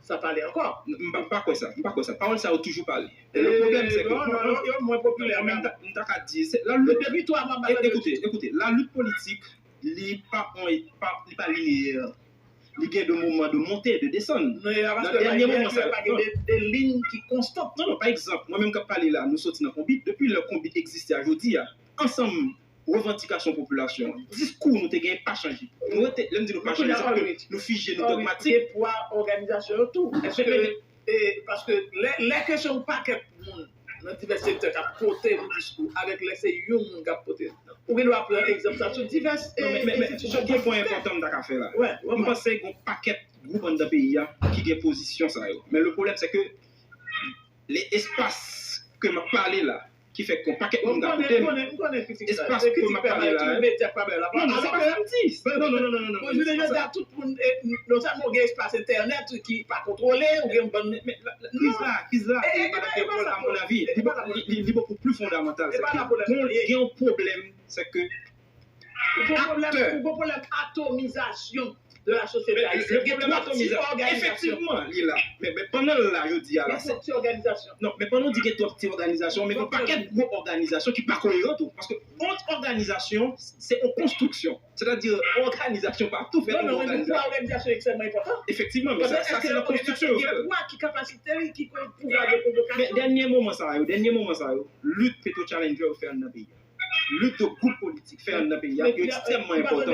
sa pale ankò. M pa, m pa kwè sa, m pa kwè sa. Pawòl sa yo toujou pale. E le pwoblèm, se ke non, non, non, yo mwen popilè menm. M ta, m ta ka di, se la lit. Depi twa mwa, m pa tande yo di. Ekoute, ekoute, la lit politik, li pa, li pa, li pa lineyè. Li gen de moman de monte, de desann. Nan dènye moman sa yo, pa gen de, de liy ki konstan. Non, non, pa egzanp, mwen menm k ap pale la, nou soti nan Konbit. Depi lè Konbit egziste a jodi a, ansanm revandikasyon popilasyon an, diskou nou te genyen pa chanje. Nou rete, lè m di nou pa chanje, se paske nou fije, nou dogmatik. Gen pwa òganizasyon yo tou. Èske, e, paske lè, lè ke se yon pakèt moun nan divès sektè k ap pote yon diskou, avèk lè se yon moun k ap pote l, ou gen dwa pran egzanp sa sou divès, e, enstitisyon ki egziste. Non, men, men, men, men, gen pwen enpòtan m ta ka fè la. M panse gen yon pakèt gwoup anndan peyi a ki gen pozisyon sa yo. Men le pwoblèm, se ke espas ke m ap pale la, ki fè ke yon pakèt moun ka koute m. Espas ke m ap pale la, non, non, se pa sa m di. Non, non, non, non, non, non, se pa sa. Tout moun, e, non sèlman w gen espas entènèt ki pa kontwole, ou gen yon bann, men, men, la, la, kriz la, kriz la, e, e, e pa, e pa sa, a mon avi, li, li, li bokou pli fondamantal. Se ke gen, gen yon pwoblèm, se ke ou gen yon pwoblèm, ou gen yon pwoblèm atomizasyon de la sosyete ayisyèn. Gen twòp ti òganizasyon. Efektivman, li la. Men, men pandan l la, jodi a la, gen twòp ti òganizasyon. Non, men pandan w di gen twòp ti òganizasyon, men gen yon pakèt gwo òganizasyon ki pa koyeran tou. Paske yon òganizasyon, se yon konstriksyon. Sètadi, òganizasyon pa tou fè yon òganizasyon. Non, non, men pwa òganizasyon ekstrèmman enpòtan. Efektivman, men sa, sa se nan konstriksyon yo fè l. Gen pwa ki kapasite li, ki gen pouvwa de konvokasyon. Men dènye moman sa yo, dènye moman sa yo, lit Petro Challenger yo fè anndan peyi a. Lit de gwoup politik fè anndan peyi a, yo ekstrèmman enpòtan.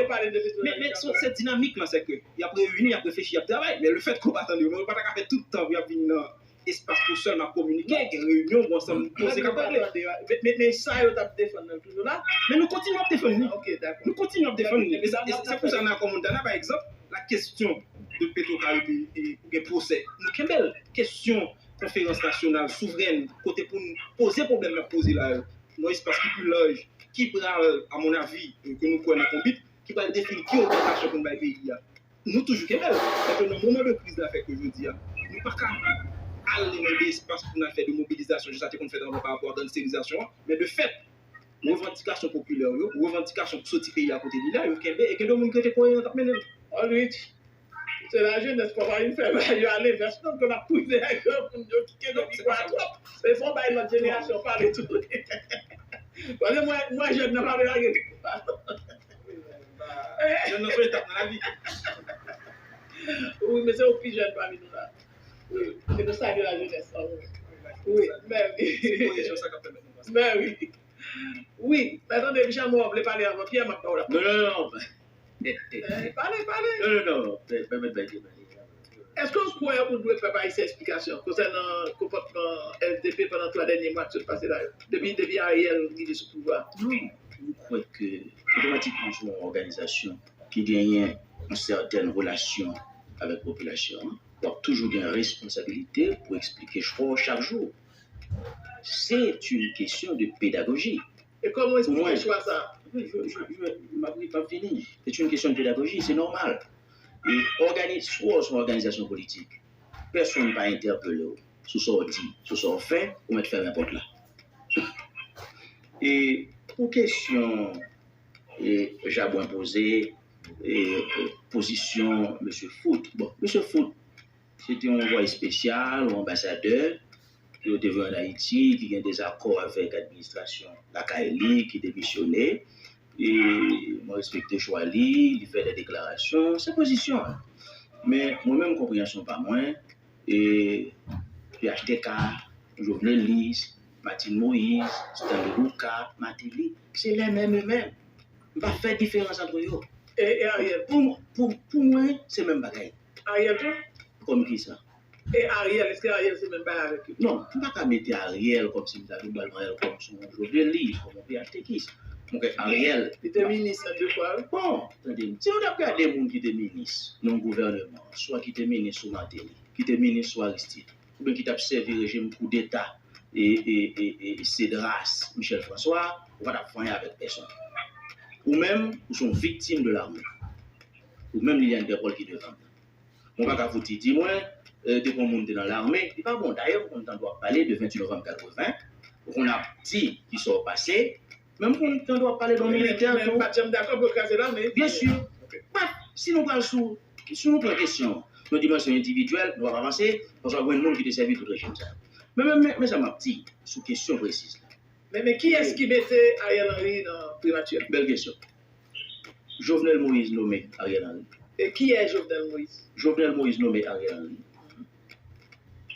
Men, men se, se dinamik lan, se ke y ap reyini, y ap reflechi, y ap travay. Men le fèt ke w pa tande yo, men yo pa ta ka fè tout tan pou y ap vin nan espas pou sèlman ap kominike, gen reyinyon, gen ansanm koze k ap regle. Men, men, men sa yo t ap defann nan toujou la. Men nou kontinye ap defann li. Ok, dakò. Nou kontinye ap defann li. E sa, e se pou sa nan akò Montana, pa egzanp, la kesyon de Petro Caribe, e pou gen pwosè. Nou kenbe l. Kesyon konferans nasyonal souvrèn, kote pou n poze pwoblèm n ap poze la yo, nan espas ki pi laj, ki pral, a mon avi, ke nou kwè nan Konbit, ki pral defini ki oryantasyon pou n bay peyi a. Nou toujou kenbe l. Sèke nan moman de kriz la fè ke jodi a, nou pa ka al nan de espas pou n al fè de mobilizasyon, jan sa te konn fèt anvan pa rapò a gangsterizasyon an, men de fèt, revandikasyon popilè yo, revandikasyon pou soti peyi a kote li la, yo kenbe, e gen de moun ki rete koyeran k ap mennen l. Alright. Se lajenès, fò pa vin fè bagay yo alenvès non, ke n ap prive ak granmoun yo ki kenbe mikwo a twòp. E fò bay lòt jenerasyon pale tou. Paske mwen, mwen jèn nan pa vle lage mikwo a. Jèn nan se yon etap nan lavi. Wi, men se ou ki pi jèn pami nou la. Wi, se nou salye lajenès. Wi, men wi. Se pwoyekte sa k ap pèmèt nou vanse. Men wi. Wi, men tande, Jean, mwen vle pale avan Pierre, m ap ba w lapawòl. Non, non, non, non. Eh, pale, pale. Non, non, non, non. Pèmèt bay Pierre pale. Èske w kwè ou dwe pèp ayisyen eksplikasyon konsènan konpòtman L D P pandan twa dènye mwa ki sot pase la yo? Depi, depi Ariel rive sou pouvwa a? Non, m kwè ke otomatikman sou yon òganizasyon ki genyen yon sètèn relasyon avèk popilasyon an, w ap toujou gen responsabilite pou eksplike chwa w chak jou. C'est une question de pédagogie. E kòman w eksplike chwa sa a? Wi, je, je, je, m ap, m ap vini. C'est une question de pédagogie, c'est normal. E ògani-, si w se yon òganizasyon politik, pèsonn pa entèpele w. sou sa w di, sou sa w fè, ou mèt fèmen pòt la. E pou kesyon e, Jabwen poze, e, e, pozisyon mesye Foot. Bon, mesye Foot, se te yon vway espesyal, yon anbasadè, ke yo te voye ann Ayiti, ki gen dezakò avèk administrasyon lakay li, ki demisyone. E mwen respekte chwa li, li fè de deklarasyon, se pozisyon l. Men mwen menm, konpreyansyon pa mwen, e P H T K, Jovenelis, Martine Moïse, Stanley Lucas, Martelly, se les mêmes, eux-mêmes. M pa fè diferans ant yo. E, e Ariel? Pou, pou, pou mwen, se menm bagay. Ariel tou? Kòm kisa? E Ariel, èske Ariel se menm bagay avèk yo? Non, m pa ka mete Ariel kòmsi m ta vin pral pran Ariel kòm se yon Jovenelis, kòm yon P H T K. Mwen kwè Ariel. Li te minis an de fwa, wi. Bon, tande m. Si nou t ap gade moun ki te minis nan yon gouvèneman, swa ki te minis sou Martelly, ki te minis sou Aristide, oubyen ki t ap sèvi rejim koudeta e, e, e, e Cédras, Michel François, ou pa t ap fè anyen avèk pèsonn. Ou menm, ou se yon viktim de lame. Ou menm, Liliane Pierre-Paul ki devan m. Mwen pa ka fouti di mwen, e, depi yon moun te nan lame, li pa bon. Dayè, m konn tande w ap pale de venntuit novanm katreven, ou konn ap di kisa w pase, men m konn tande w ap pale de yon militè tou. Men m pa t janm dakò pou yo kraze lame. Byen si. Brèf, si nou pral sou, si nou pran kesyon nan dimansyon endividyèl, nou p ap avanse, paske w ap jwenn moun ki te sèvi tout rejim sa yo. Men, men, men, men sa m ap di sou kesyon presiz la. Men, men kiyès ki mete Ariel Henry nan primati a? Bèl kesyon. Jovenel Moïse nome Ariel Henry. E kiyès Jovenel Moïse? Jovenel Moïse nome Ariel Henry.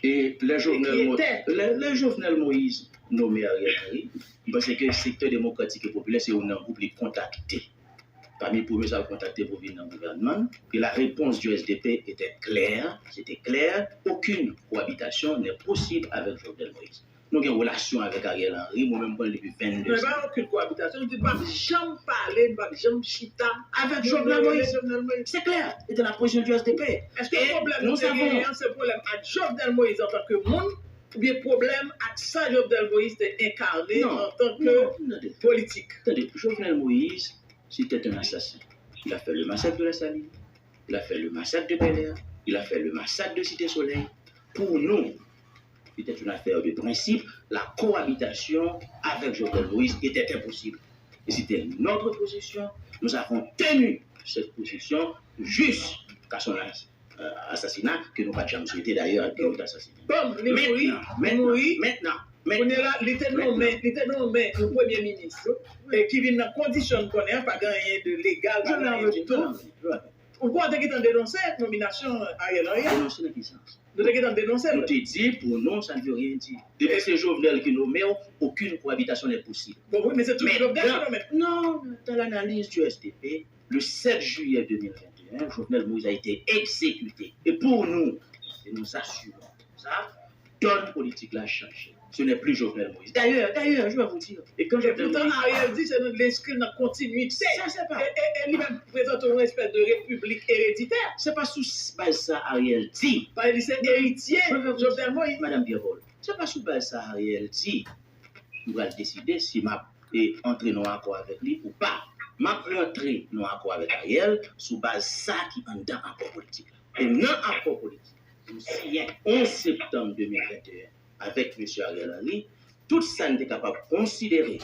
E lè Jovenel, lè, lè Jovenel Moïse nome Ariel Henry, m panse ke sektè demokratik e popilè se youn nan gwoup li kontakte. Pami premye sa l kontakte pou vin nan gouvènman l. Et la réponse du S D P était claire, c'était clair, aucune cohabitation n'est possible avec Jovenel Moïse. Nou gen relasyon avèk Ariel Henry, mwen menm m konnen l depi vennde zan. Men pa okenn koabitasyon, nou di n p ap janm pale, n p ap janm chita avèk Jovenel Moïse. C'est clair, c'était la position du S D P. Èske pwoblèm nou te genyen an, se pwoblèm ak Jovenel Moïse antanke moun, oubyen pwoblèm ak sa Jovenel Moïse te enkane antanke politik? Tande, Jovenel Moïse, c'était un assassin. Il a fait le massacre de la Saline, il a fait le massacre de Bel Air, il a fait le massacre de Cité Soleil. Pour nous, c'était une affaire de principe. La cohabitation avec Jovenel Moïse était impossible. Et c'était notre position. Nous avons tenu cette position jusqu'à son as-, euh, assassinat, que nou pa t janm swete dayè ke yo t asasinen. Bon, li mouri, li mouri. Mentnan, mentnan, mentnan. Kounye a la, li te nonmen, li te nonmen yon premye minis, e ki vin nan kondisyon n konnen an, pa gen anyen de legal, pa gen anyen ditou. Ou kwè w te gentan denonse nominasyon Ariel Henry a? Denonse nan ki sans? Nou te gentan denonse l. Nou te di, pour nous, ça ne veut rien dire. Depi se Jovenel ki nonmen w, aucune cohabitation n'est possible. Bon, wi, men se toujou Jovenel ki nonmen l. Non, dans l'analyse du S D P, le sept juillet deux mille vingt et un, Jovenel Moïse a été exécuté. Et pour nous, et nous assumons ça, donne politique la changé. Ce n'est plus Jovenel Moïse. D'ailleurs, d'ailleurs, je vais vous dire, et quand Jovenel Moïse... Ariel di se nou t enskri nan kontinite. Sa, se pa... E, e, e li menm prezante yon espès de repiblik ereditè. Se pa sou baz sa Ariel di. Paske li se eritye Jovenel Moïse. Madam Pierre-Paul, se pa sou baz sa Ariel di m pral deside si m ap, e, antre nan yon akò avèk li ou pa. M ap rantre nan yon akò avèk Ariel sou baz sa ki anndan akò politik la. E nan akò politik nou siyen onz septanm de mil venteyen avèk mesye Ariel Henry, tout sa n te kapab konsidere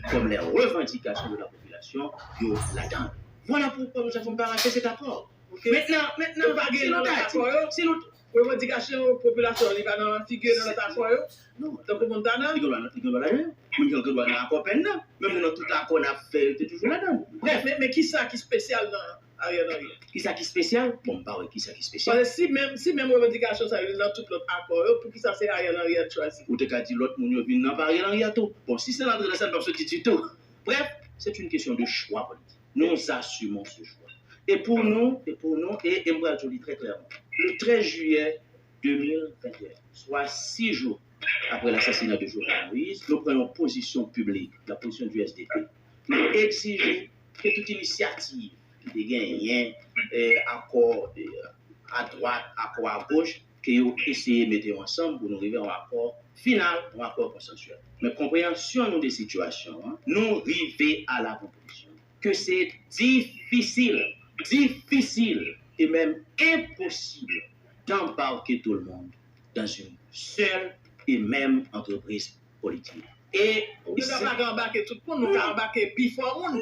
kòm les revendications de la population, yo ladan l. Voilà pourquoi nous avons paraphé cet accord. Mentnan, mentnan, si nou ta di, si nou... Revandikasyon popilasyon an, li pa nan figi nan lòt akò yo? Non. Tankou Montana? Li gen dwa, li gen dwa ladan. Moun ki gen dwa nan akò pèn nan. Menm nan tout akò n ap fè, yo te toujou ladan. Brèf. Men, men kisa ki espesyal nan Ariel Henry? Kisa ki espesyal? Bon, m pa wè kisa ki espesyal. Paske si menm, si menm revandikasyon sa yo nan tout lòt akò yo, poukisa se Ariel Henry a chwazi? Ou te ka di lòt moun yo vin nan pa Ariel Henry a tou. Bon, si se nan antre nan sa, n p ap soti ditou. Brèf, c'est une question de choix politique. Nous assumons ce choix. Et pour nous, et pour nous, et, et m pral di w li trè klèman, le treize juillet deux mille vingt et un, swa sis jou apre lasasina de Jovenel Moïse, nou pran yon pozisyon piblik, la pozisyon du S D P. Nou egzije ke tout inisyativ ki te genyen, eh, akò, eh, adwat, akò agoch, ke yo eseye mete yo ansanm pou nou rive a yon akò final, yon akò konsansyèl. Men konpreyansyon nou de sitiyasyon an, nou rive a la konklisyon ke se difisil, difisil e menm enposib d'embarquer tout le monde dans une seule et même entreprise politique. E nou pa ka anbake tout moun, nou ka anbake pi fò moun.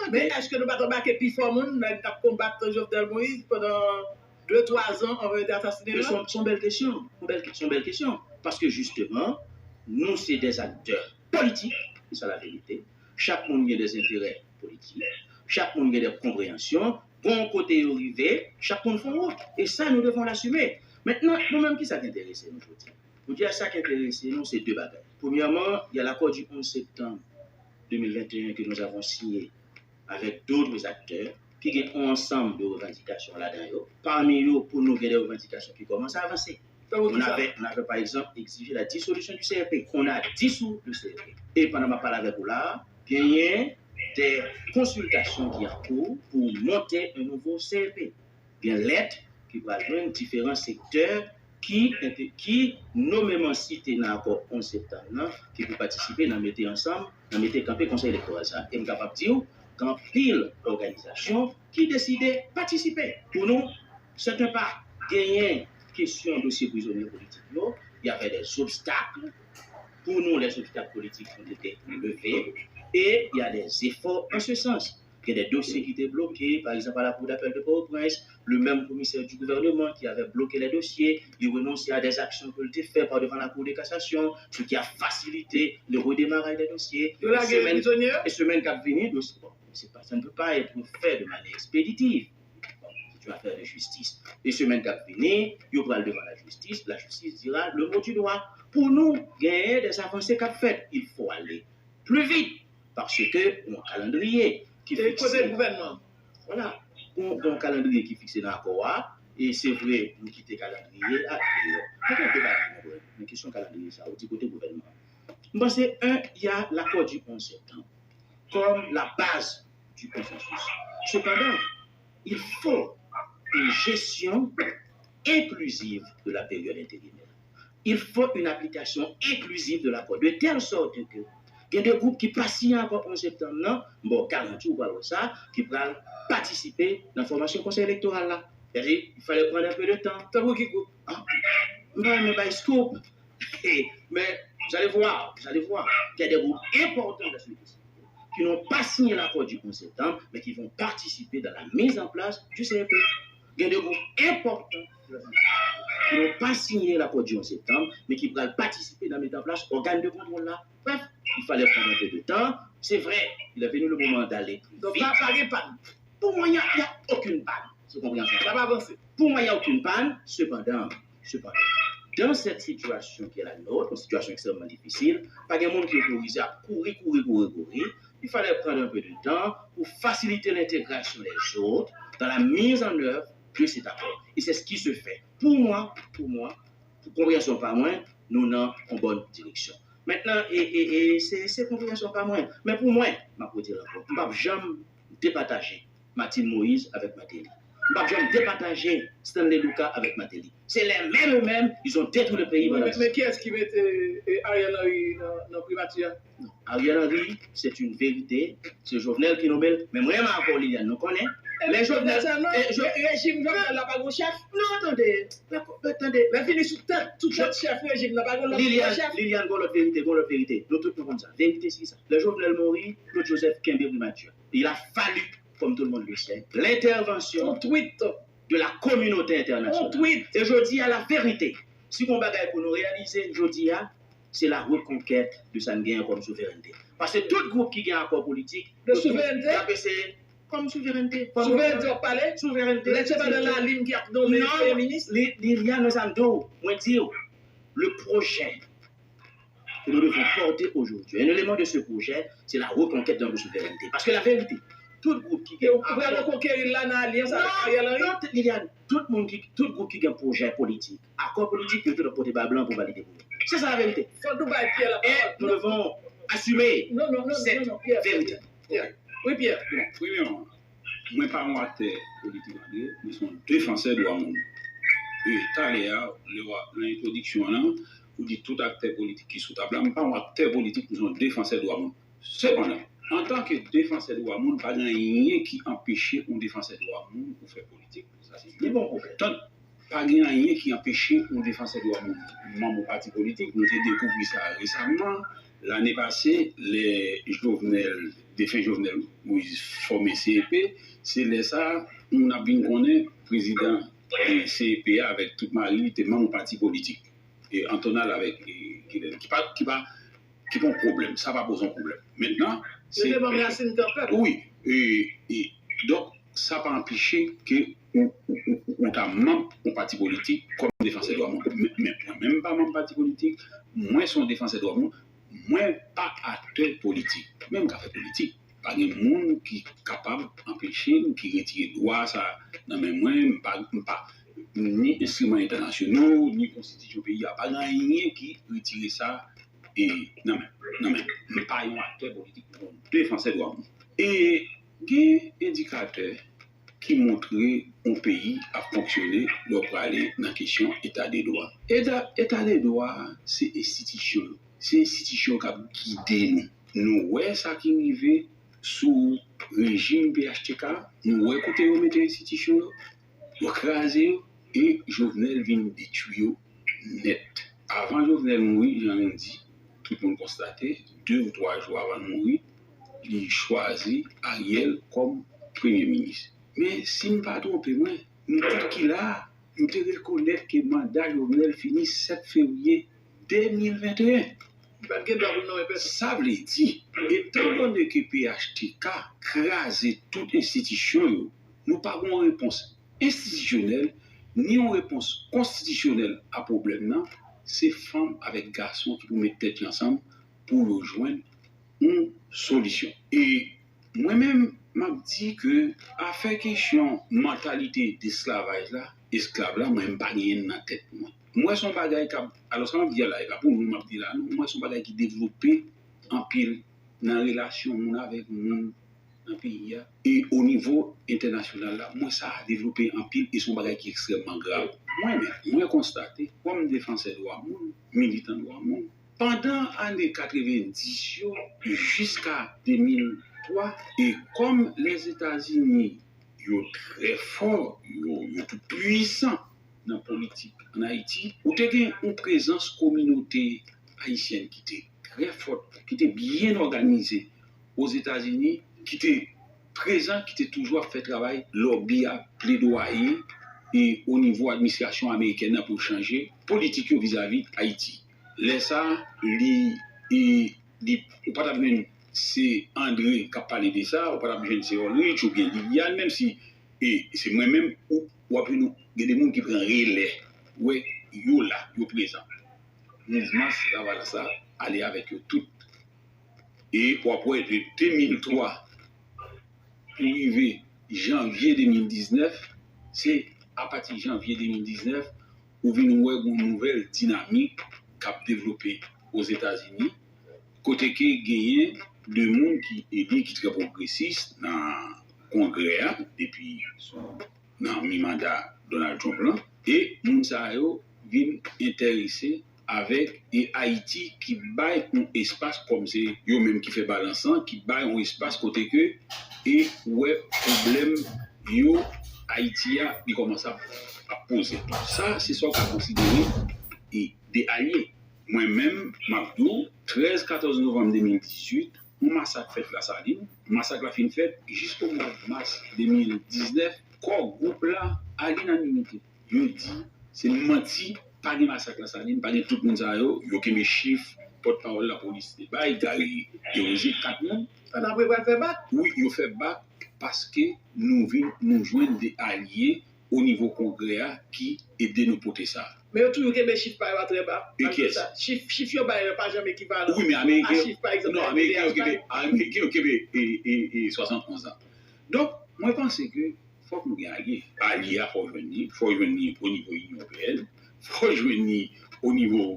Men èske nou pa t anbake pi fò moun nèg k ap konbat Jovenel Moïse pandan de twa zan anvan yo te asasinen l lan? Se yon bèl kesyon. Se yon bèl kesyon. Paske jisteman, nou se dè aktè politik, se sa laverite. Chak moun gen dè enterè politik. Chak moun gen dè konpreyansyon. Gon kote yo rive, chak moun fè yon wout. E sa, nou devons l'assumer. Mentnan, nou menm, ki sa k enterese nou jodi a? Jodi a, sa k enterese nou, se de bagay. Premyèman, il y a l'accord du onze septembre deux mille vingt et un que nous avons signé avec d'autres acteurs, ki gen yon ansanm de revandikasyon ladan yo. Pami yo, pou nou gen de revandikasyon ki kòmanse avanse. On avait, on avait par exemple exigé la dissolution du C R P. On a dissous le C R P. E pandan m ap pale avèk ou la a, genyen de konsiltasyon ki an kou pou monte un nouveau C R P. Gen lèt ki pral jwenn diferan sektè ki, ki nomeman site nan akò onz septanm nan, ki pou patisipe nan mete ansanm, nan mete kanpe konsèy elektoral sa a. E m kapab di w, gen anpil òganizasyon ki deside patisipe. Pou nou, sèten pa genyen kesyon dosye prizonye politik yo, y avait des obstacles. Pour nous, les obstacles politiques ont été levés et il y a des efforts en ce sens. Gen de dosye ki te bloke, pa egzanp, à la Cour d'appel de Port-au-Prince, le même commissaire du gouvernement qui avait bloqué les dossiers, il renonce à des actions que l te fè par devant la Cour de cassation, ce qui a facilité le redémarrage des dossiers. Yo lage prizonye yo? E semèn k ap vini, dosye, bon, c'est pas, ça ne peut pas être fait de manière expéditive. Bon, c'est une affaire de justice. E semèn k ap vini, yo pral devan lajistis, lajistis dira le mot du doigt. Pou nou, genyen de avanse k ap fèt. Il faut aller plus vite, paske yon kalandriye ki fikse. E kote gouvènman? Vwala. Yon, yon kalandriye ki fikse nan akò a, e se vre, nou kite kalandriye a deyò. Poukisa w te pa konprann nan kesyon kalandriye sa a, ou di kote gouvènman? M panse, un, il y a l'accord du onze septembre comme la base du consensus. Cependant, il faut une gestion inclusive de la période intérimaire. Il faut une application inclusive de l'accord, de telle sorte que gen de gwoup ki pa siyen akò onz septanm nan, m ba w garanti w pral wè sa, ki pral patisipe nan fòmasyon konsèy elektoral la. Sètadi, il fallait prendre un peu de temps. Tankou ki gwoup? Ah, m pa renmen bay scoop. Mais vous allez voir, vous allez voir qu'il y a des groupes importants de la société civile qui n'ont pas signé l'accord du onze septembre, mais qui vont participer dans la mise en place du C R P. Il y a des groupes importants de la société civile qui n'ont pas signé l'accord du onze septembre, mais qui pral patisipe nan mete an plas ògàn de kontwòl la. Bref, il fallait prendre un peu de temps. C'est vrai, il est venu le moment d'aller plus vite. Donk, pa, pa gen pàn. Pour moi, il n'y a, il y a aucune panne. Sou konpreyansyon. L ap avanse. Pour moi, il n'y a aucune panne. Cependant, cependant, dans cette situation qui est la nôtre, une situation extrêmement difficile, pa gen moun ki otorize ap kouri, kouri, kouri, kouri. Il fallait prendre un peu de temps pour faciliter l'intégration des autres dans la mise en œuvre de cet accord. Et c'est ce qui se fait. Pour moi, pour moi, pou konpreyansyon pa mwen, nou nan yon bòn direksyon. Mentnan, e, e, e, se, se konpreyansyon pa mwen. Men pou mwen, m ap rete la ankò, m p ap janm depataje Martine Moïse avèk Martelly. M p ap janm depataje Stanley Lucas avèk Martelly. C'est les mêmes eux-mêmes, ils ont détruit le pays. Wi, men, men kiyès ki mete, e, Ariel Henry nan, nan primati a? Non. Ariel Henry, c'est une vérité. Se Jovenel ki nonmen l. Men mwen menm avè w, Liliane, nou konnen. Lè Jovenel, e, rejim Jovenel la pa gon chèf. Non, tande. Tande. Lè fini sou tèt, sou tèt chèf rejim nan pa gon lòt chèf. Liliane, gon lòt verite, gon lòt verite. Nou tout nou konn sa. Verite se sa. Lè Jovenel mouri, Claude Joseph kenbe primati a. Il a fallu, comme tout le monde le sait, l'intervention de la communauté internationale. E jodi a, la verite, si gon bagay pou nou reyalize jodi a, se la reconquête de sa n genyen kòm souverènte. Paske tout gwoup ki gen akò politik, yo tout, y ap eseye kòm souverènte. Souverènte w ap pale? Souverènte. Lè se pa nan Lalim ki ap nonmen premye minis? Liliane, sa m di w, mwen di w, le projet que nous devons porter aujourd'hui, un élément de ce projet, c'est la reconquête de notre souveraineté. Paske la verite, tout gwoup ki gen akò, ou pral rekonkeri l la nan alyans avèk Ariel Henry? Non, Liliane, tout moun ki, tout gwoup ki gen pwojè politik, akò politik, yo tout ap pote ba blan pou valide pou yo. Se sa la verite. Fò nou bay Pierre lapawòl. Et nous devons assumer cette vérité. Pierre. Wi, Pierre. Bon, premyèman, mwen pa yon aktè politik, André, mwen se yon defansè dwa moun. E talè a, lè w a, nan entwodiksyon an, ou di tout aktè politik ki sou tab la, m pa yon aktè politik, mwen se yon defansè dwa moun. Sepandan, antanke defansè dwa moun, pa gen anyen ki anpeche yon defansè dwa moun pou fè politik. Sa se li bon pwoblèm. Tann, Pa gen anyen ki anpeche yon defansè dwa moun, manm yon pati politik. Nou te dekouvri sa resaman, lane pase, lè Jovenel, defen Jovenel Moïse fòme C E P, se lè sa a nou ap vin konnen prezidan, e, C E P a avèk tout mari li te manm yon pati politik. E, Antonal avèk, e, Guilherme, ki pa, ki pa, ki pa yon pwoblèm. Sa pa poze yon pwoblèm. Mentnan, se... Yo te manm Rasin Kanpèp. Wi. E, e, donk, sa pa anpeche ke ou, ou, ou, ou ta manm yon pati politik kòm defansè dwa moun. Men, men mwen menm, m pa manm pati politik, mwen se yon defansè dwa moun, mwen pa aktè politik. Men m ka fè politik. Pa gen moun ki kapab anpeche m, ki retire dwa sa nan men mwen. M pa, m pa, ni enstriman entènasyonal, ni konstitisyon peyi a, pa gen anyen ki retire sa, e, nan men, nan men. M pa yon aktè politik, m yon defansè dwa moun. E gen endikatè ki montre yon peyi ap fonksyone lè w prale nan kesyon eta de dwa. Eta, eta de dwa, se enstitisyon yo. Se enstitisyon yo k ap gide nou. Nou wè sa ki rive sou rejim P H T K, nou wè kote yo mete enstitisyon yo, yo kraze yo, e Jovenel vin detwi yo nèt. Avan Jovenel mouri, jan nou di, tout moun konstate, de ou twa jou avan l mouri, li chwazi Ariel kòm premye minis. Men, si m pa twonpe mwen, nou tout ki la a, nou te rekonèt ke manda Jovenel fini sèt fevriye de mil venteyen. Li pa t gen dwa pou l nonmen pèsonn. Sa vle di, etandone ke P H T K kraze tout enstitisyon yo, nou pa gen yon repons enstitisyonèl, ni yon repons konstitisyonèl a pwoblèm nan, se fanm avèk gason ki pou met tèt yo ansanm pou yo jwenn yon solisyon. E mwen menm, m ap di ke afè kesyon mantalite desklavaj la, esklav la, mwen, m pa genyen l nan tèt mwen. M wè se yon bagay k ap, alò, sa m ap di a la, e pa pou nou m ap di la, non, m wè se yon bagay ki devlope anpil nan relasyon moun avèk moun nan peyi a. E o nivo entènasyonal la, m wè sa devlope anpil e se yon bagay ki ekstrèmman grav. Mwen menm, mwen konstate, kòm defansè dwa moun, militan dwa moun, pandan ane katrevendis yo jiska de mil twa, e kòm Lèzetazini, yo trè fò, yo, yo tout pwisan nan politik ann Ayiti, ou te gen yon prezans kominote ayisyèn ki te trè fòt, ki te byen òganize Ozetazini, ki te prezan, ki te toujou ap fè travay lòbi a, pledwaye, e o nivo administrasyon amerikèn nan pou chanje politik yo vizavi Ayiti. Lè sa a, li, e, li, ou pa t ap jwenn se André k ap pale de sa, ou pa t ap jwenn se Ulrich oubyen Liliane, menm si, e, se mwen menm, ou, w ap jwenn gen de moun ki pran relè. Ou wè, yo la, yo prezan. Mouvman Lavalas la ale avèk yo tout. E w ap wè de de mil twa pou rive janvye de mil diznèf, se apati janvye de mil diznèf, ou vin wè gon nouvèl dinamik k ap devlope Ozetazini, kote ke genyen de moun ki eli ki trè pwogresis nan Kongrè a depi sou nan mi manda Donald Trump lan, e moun sa yo vin enterese avèk e Ayiti ki bay yon espas, kòm se yo menm ki fè balans lan, ki bay yon espas kote ke e wè pwoblèm yo Ayiti a, li kòmanse ap, ap poze. Sa, se sa w ka konsidere e de alye. Mwen menm, m ap di w, trèz, katòz novanm de mil dizuit, yon masak fèt Lasalin. Masak la fin fèt, jisko mwa mas de mil diznèf, kò gwoup la, alinanimite, yo di se manti, pa gen masak Lasalin, pa gen tout moun sa yo, yo kenbe chif pòtpawòl lapolis te bay, Gary Desrosiers, kat moun. Pandan apre pral fè bak? Wi, yo fè bak paske nou vin, nou jwenn de alye o nivo Kongrè a ki ede nou pote sa. Men yo toujou kenbe chif pa yo a trè ba. E kiyès? Chif, chif yo bay yo pa janm ekivalan. Wi, men Ameriken, a chif, pa egzanp, non, Ameriken yo kenbe, Ameriken yo kenbe e, e, e swasannonz an. Donk, mwen panse ke fòk nou gen alye. Alye a, fò w jwenn li, fò w jwenn li o nivo Inyon Ewopeyèn, fò w jwenn li o nivo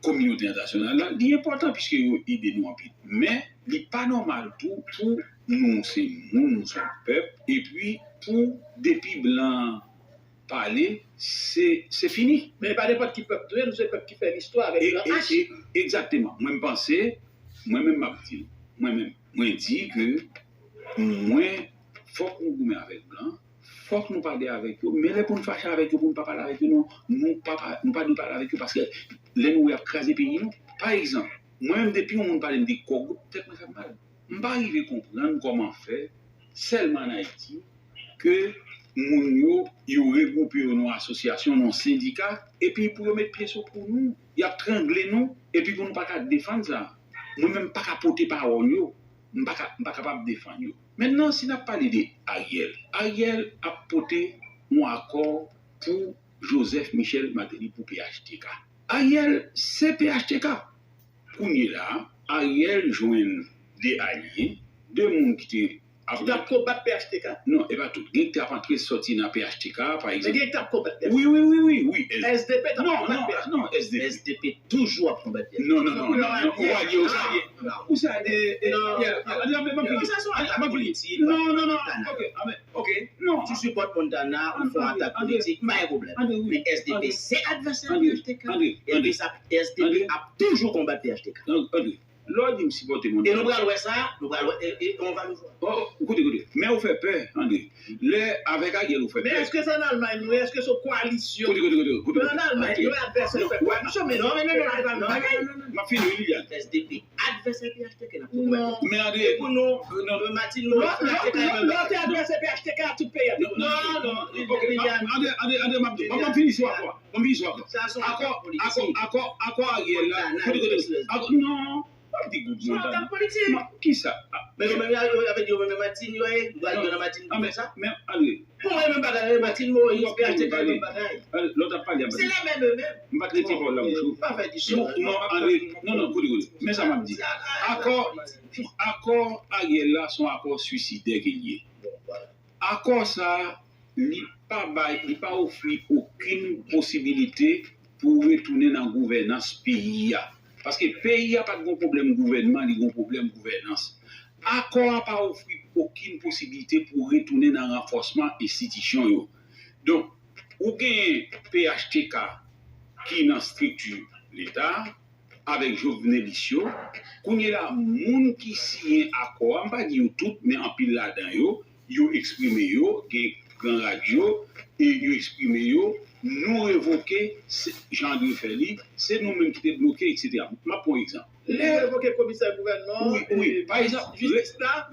kominote entènasyonal la, li enpòtan piske yo ede nou anpil. Men, li pa nòmal tou pou nou se moun, nou se yon pèp, epi pou depi blan pale, se, se fini. Men e pa nenpòt ki pèp nou ye, nou se pèp ki fè listwa avèk gran H. E, e, egzakteman. Mwen, m panse, mwen menm, m ap di, mwen menm, mwen di ke mwen, fòk nou goumen avèk blan, Fòk nou pale avèk yo, men lè pou n fache avèk yo, pou n pa pale avèk yo, non, nou pa, pa- nou pa dwe pale avèk yo, paske lè nou wè y ap kraze peyi nou. Pa egzanp, mwen menm depi yon moun pale m de Core Group, tèt mwen fè m mal. M pa rive konprann kòman fè, sèlman ann Ayiti, ke moun yo, yo regwoupe yo nan yon asosyasyon, nan yon sendika, epi pou yo met pye sou kou nou, y ap trangle nou, epi pou nou pa ka defann sa. Mwen menm, m pa ka pote pawòl yo, m pa ka, m pa kapab defann yo. Mentnan, si n ap pale de Ariel, Ariel ap pote yon akò pou Joseph Michel Martelly pou P H T K. Ariel se P H T K. Kounye la, Ariel jwenn de alye, de moun ki te ap Ki t ap konbat P H T K. Non, e pa tout. Gen ki t ap antre sòti nan P H T K, pa Men egzanp. Gen ki t ap konbat P H T K. Wi, wi, wi, wi, wi. S D P t ap Non, konbat non, P H T K. Non, S D P. S D P toujou ap konbat P H T K. Non, non, non, non, non. Ou alye, ou sa alye. Ou sa alye. Eh, eh, Non. yeah, yeah, yeah, men, men, Yo, men, sa se yon atak men, politik, non, non, non. Banna. Ok, ah, men, ok. Non. Si w sipòt Montana, ou fè yon Andre, atak Andre, politik, pa gen pwoblèm. Andre, wi. Men S D P Andre, se advèsè Andre, P H T K. Andre, E Andre, pi sa, S D P Andre. Ap toujou konbat P H T K. Andre, Andre. Lè w di m sipòte E Montana. Nou pral wè sa, nou pral wè, e, e, on va nous voir. Oh, oh, koute, koute. Men ou fè pè, Andre. Lè, avèk Ariel, ou fè pè. Men èske se ann Almay nou ye? Èske se yon koalisyon? Koute, koute, koute, koute. Men ann Almay, koute. Nou advèsè, fè koalisyon, men non, men non, non, non, non, non, non, non. M ap fini, wi, Liliane. S D P, advèsè P H T K, n ap tou wè. Non. Men Andre, E pou nou, non, non. Martine Moreau, Lò, lò, P H T K, lò, lò te advèsè P H T K, tout peyi ap Non, non, non, ok, Liliane. Andre, Andre, Andre, m ap di, m ap fini sou akò. Ban m vin sou akò. Sa se yon Akò, atak akò, politik. Akò, akò Ariel la. Montana, Kote, kote, kote. Akò, non. Pa di goud Montana. Se yon atak politik. Non, kisa? Men yo menm, yo, yo, yo, yo menm Martine, yo, eh, yo al nan Martine pou fè sa. Men, Andre. Pou mwen, menm bagay, eh, Martine Moïse, P H T K, menm bagay. Lè w t ap pale a Martine. Se les mêmes, eux-mêmes. M pa t rete pawòl la bouch ou. Pa fè di Non, Andre, non, non, kote, kote. Men sa m ap di. Akò, akò Ariel la, se yon akò swisidè ke l ye. Akò sa a, li pa bay, li pa ofri okenn posibilite pou retounen nan gouvènans peyi a. Paske peyi a pa t gon pwoblèm gouvènman, li gon pwoblèm gouvènans. Akò a pa ofri okenn posibilite pou retounen nan ranfòsman enstitisyon yo. Donk, ou genyen P H T K ki nan estrikti Leta, avèk Jovenelis yo. Kounye la, moun ki siyen akò a, m pa di yo tout, men anpil ladan yo, yo eksprime yo, gen gran radyo, e yo eksprime yo, nou revoke, se, Jean André fè li, se nou menm ki te bloke, etsetera. M ap pran yon egzanp. Lè revoke komisè gouvènman, Wi, wi, e pa egzanp, jistis la,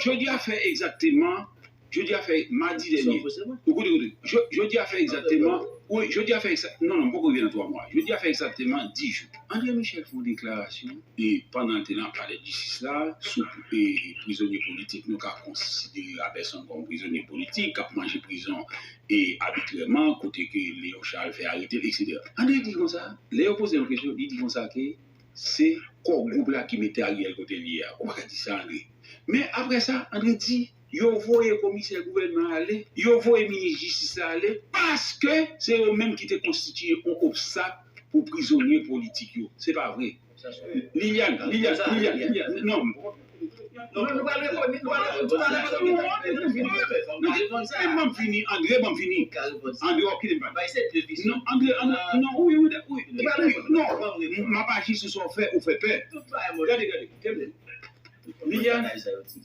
jodi a fè egzakteman Jodi a fè madi dènye. Ou koute, koute. Jodi a fè egzakteman. Wi, jodi a fè egzak-, non, non, m poko rive nan twa mwa. Jodi a fè egzakteman dis jou. André Michel fè yon deklarasyon, e pandan l te nan palè jistis la, sou, e, prizonye politik, nou ka konsidere a pèsonn kòm prizonye politik, k ap manje prizon, e, abitrèman, kote ke Léon Charles fè arete l, etsetera. André di konsa, lè yo poze l yon kesyon, li di konsa ke se Core Group la ki mete Ariel kote l ye a. Ou pa ka di sa, André. Men apre sa, André di, yo voye komisè gouvènman ale, yo voye minis jistis la ale, paske se yo menm ki te konstitiye yon obstak pou prizonye politik yo. Se pa vre. Liliane, Liliane, Liliane, Liliane, non. Non, nou pral reponn, nou pral reponn, nou pral reponn. Men ban m fini, André, ban m fini. André, w ap kite m pale. Non, André, André, non, wi, wi, wi, wi, non, m ap aji sou sa w fè, ou fè pè. Gade, gade, gade. Liliane,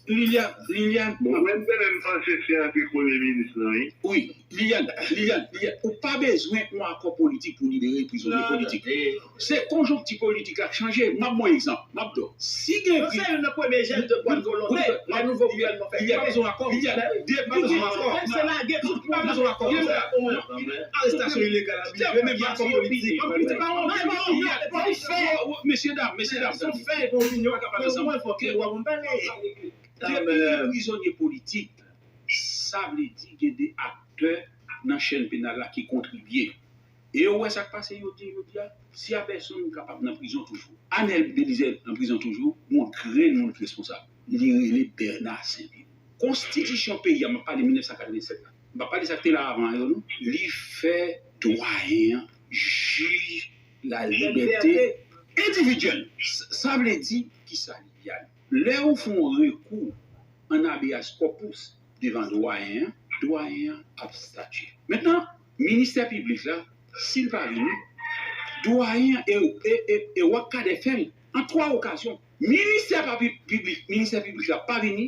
Liliane, Liliane. Bon, mwen, m te menm panse se antre premye minis lan, wi. Wi, Liliane, Liliane, Liliane, ou pa bezwen yon akò politik pou libere prizonye politik. Se konjonkti politik la k chanje. M ap ba w egzanp. M ap di w, si gen... Non, se youn nan premye jès de bòn volonte lè nouvo gouvènman fèt. Liliane, pa bezwen akò. Liliane, depi gen akò, menm se lage tout, pa bezwen akò. Arestasyon ilegal, abitrè, menm pa akò politik. Mesye dam, mesye dam, depi gen prizonye politik, sa vle di gen de aktè nan chèn penal la ki kontribye. E ou wè sa k pase jodi, jodi a? Si a pèsonn kapab nan prizon toujou, Anèl Belizaire nan prizon toujou, yon grenn moun ki responsab. Li rele Bernard Saint-Pierre. Konstitisyon peyi a, m ap pale mil nèf san katrevennsèt la. M pa pale sa k te la avan yo, non. Li fè dwayen an jij lalibète endividyèl. Sa vle di kisa, Liliane? Lè ou fè yon rekou an habeas corpus devan dwayen an, dwayen an ap statye. Mentnan, ministè piblik la, si l pa vini, dwayen an e, e, e, e w ap ka defè l an twa okazyon. Ministè pa pi-, piblik, ministè piblik la pa vini,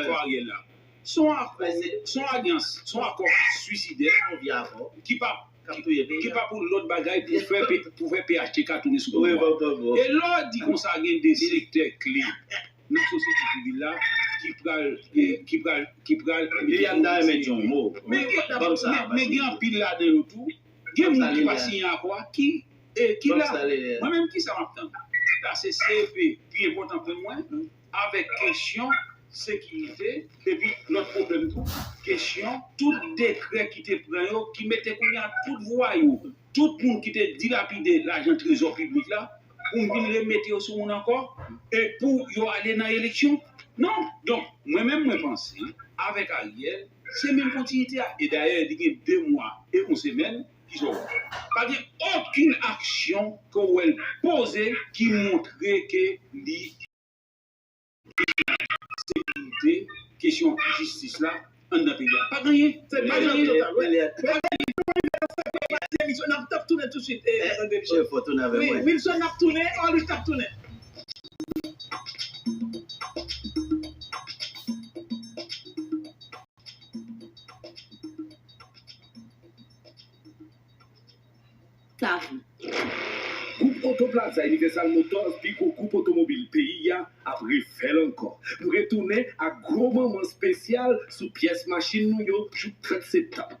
akò Ariel la. Se yon akò, se yon alyans, se yon akò swisidè ki pa, ki pa pou lòt bagay pou fè, pou fè P H T K tounen sou pouvwa. E lè w di konsa gen de sektè kle nan sosyete sivil la ki pral, ki pral, ki pral mete Liliane ta renmen di yon mo. Men gen, men, men gen anpil ladan yo tou. Gen moun ki pa siyen akò a ki, e, ki la. Mwen menm, kisa m ap tann? Kisa se C E P pi enpòtan pou mwen avèk kesyon sekirite epi lòt pwoblèm tou, kesyon tout dekrè ki te pran yo, ki mete kounye a tout vwayou, tout moun ki te dilapide lajan trezò piblik la, pou m vin remete yo sou moun ankò, e pou yo ale nan eleksyon. Non, donk, mwen menm, mwen panse, avèk Ariel, se menm kontinite a. E dayè, li gen de mwa e yon semèn, ki sa w wè? Pa gen okenn aksyon ke w wè l poze ki montre ke li sekirite, kesyon jistis la anndan peyi a. Pa gen anyen. Pa gen anyen. Wilson, n ap, n ap tounen tousuit. Wilson, n ap tounen. Orlich, n ap tounen. Gwoup Oto Plaza Universal Motors, pi gwo gwoup otomobil peyi a, ap refè l ankò. Nou retounen ak gwo manman espesyal sou pyès machin nou yo jouk trant septanm.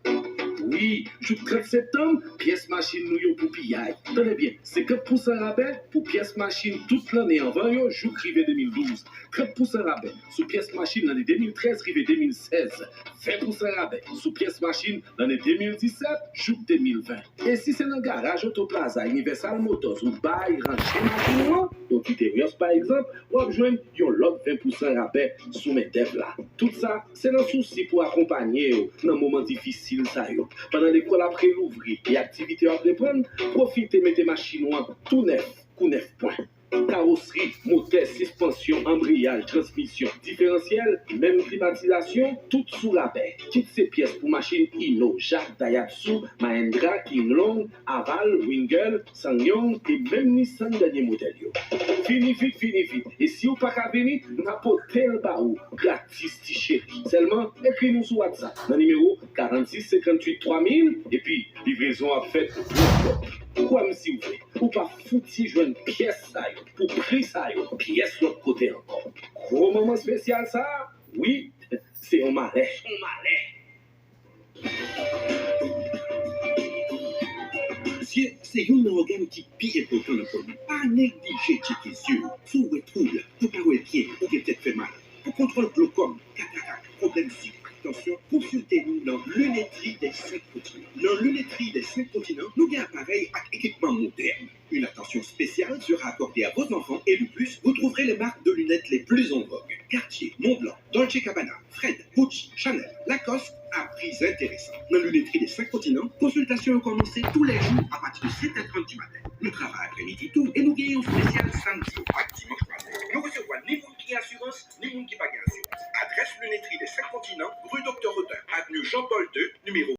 Wi, jouk trant septanm, pyès machin nou yo pou piyay. Tande byen, senkant pousan rabè pou pyès machin tout lannen anvan yo jouk rive de mil douz. Trant pousan rabè sou pyès machin lannen de mil trèz rive de mil sèz. Ven pousan rabè sou pyès machin lannen de mil disèt jouk de mil ven. E si se nan garaj Oto Plaza Universal Motors ou bay ranche machin ou an, yon ti Terios pa egzanp, w ap jwenn yon lòt ven pousan rabè sou mendèv la. Tout sa, se nan sousi pou akonpanye w nan moman difisil sa yo. Pandan lekòl ap relouvri e aktivite yo ap reprann, pwofite mete machin ou an tou nèf, kou nèf pwen. Kawosri, motè, sispansyon, anbriyaj, transmisyon, diferansyèl, menm klimatizasyon, tout sou rabè. Kit se pyès pou machin Hino, Jak, Daihatsu, Mahindra, King Long, Haval, Winger, Sangyong e menm Nissan dènye modèl yo. Vini vit, vini vit. E si w pa ka vini, n a pote l ba ou gratis, ti cheri. Sèlman, ekri nou sou WhatsApp nan nimewo karannsis senkantuit twa mil, epi livrezon ap fèt dwòp dwòp. Kwè m si w vle, ou pa fouti jwenn pyès sa yo pou pri sa yo pyès lòt kote ankò. Gwo manman espesyal sa a, wi, se yon malè. Yon malè. Zye se youn nan ògàn ki pi enpòtan nan kò nou. Pa neglije tcheke zye w. Si w wè twoub, ou pa wè byen, oubyen tèt fè mal, pou kontwòl glokòm, katarak, pwoblèm sik ak tansyon, konsilte nou nan Lunetterie des Cinq Continents. Nan Lunetterie des Cinq Continents, nou gen aparèy ak ekipman modèn. Une attention spéciale sera accordée à vos enfants et de plus, vous trouverez les marques de lunettes les plus en vogue. Cartier, Montblanc, Dolce Gabbana, Fred, Gucci, Chanel, Lacoste, à prix intéressants. Dans Lunetterie des Cinq Continents, konsiltasyon yo kòmanse tou lè jou apati de sèt è trant di maten. Nou travay aprèmidi tou e nou gen yon espesyal samdi.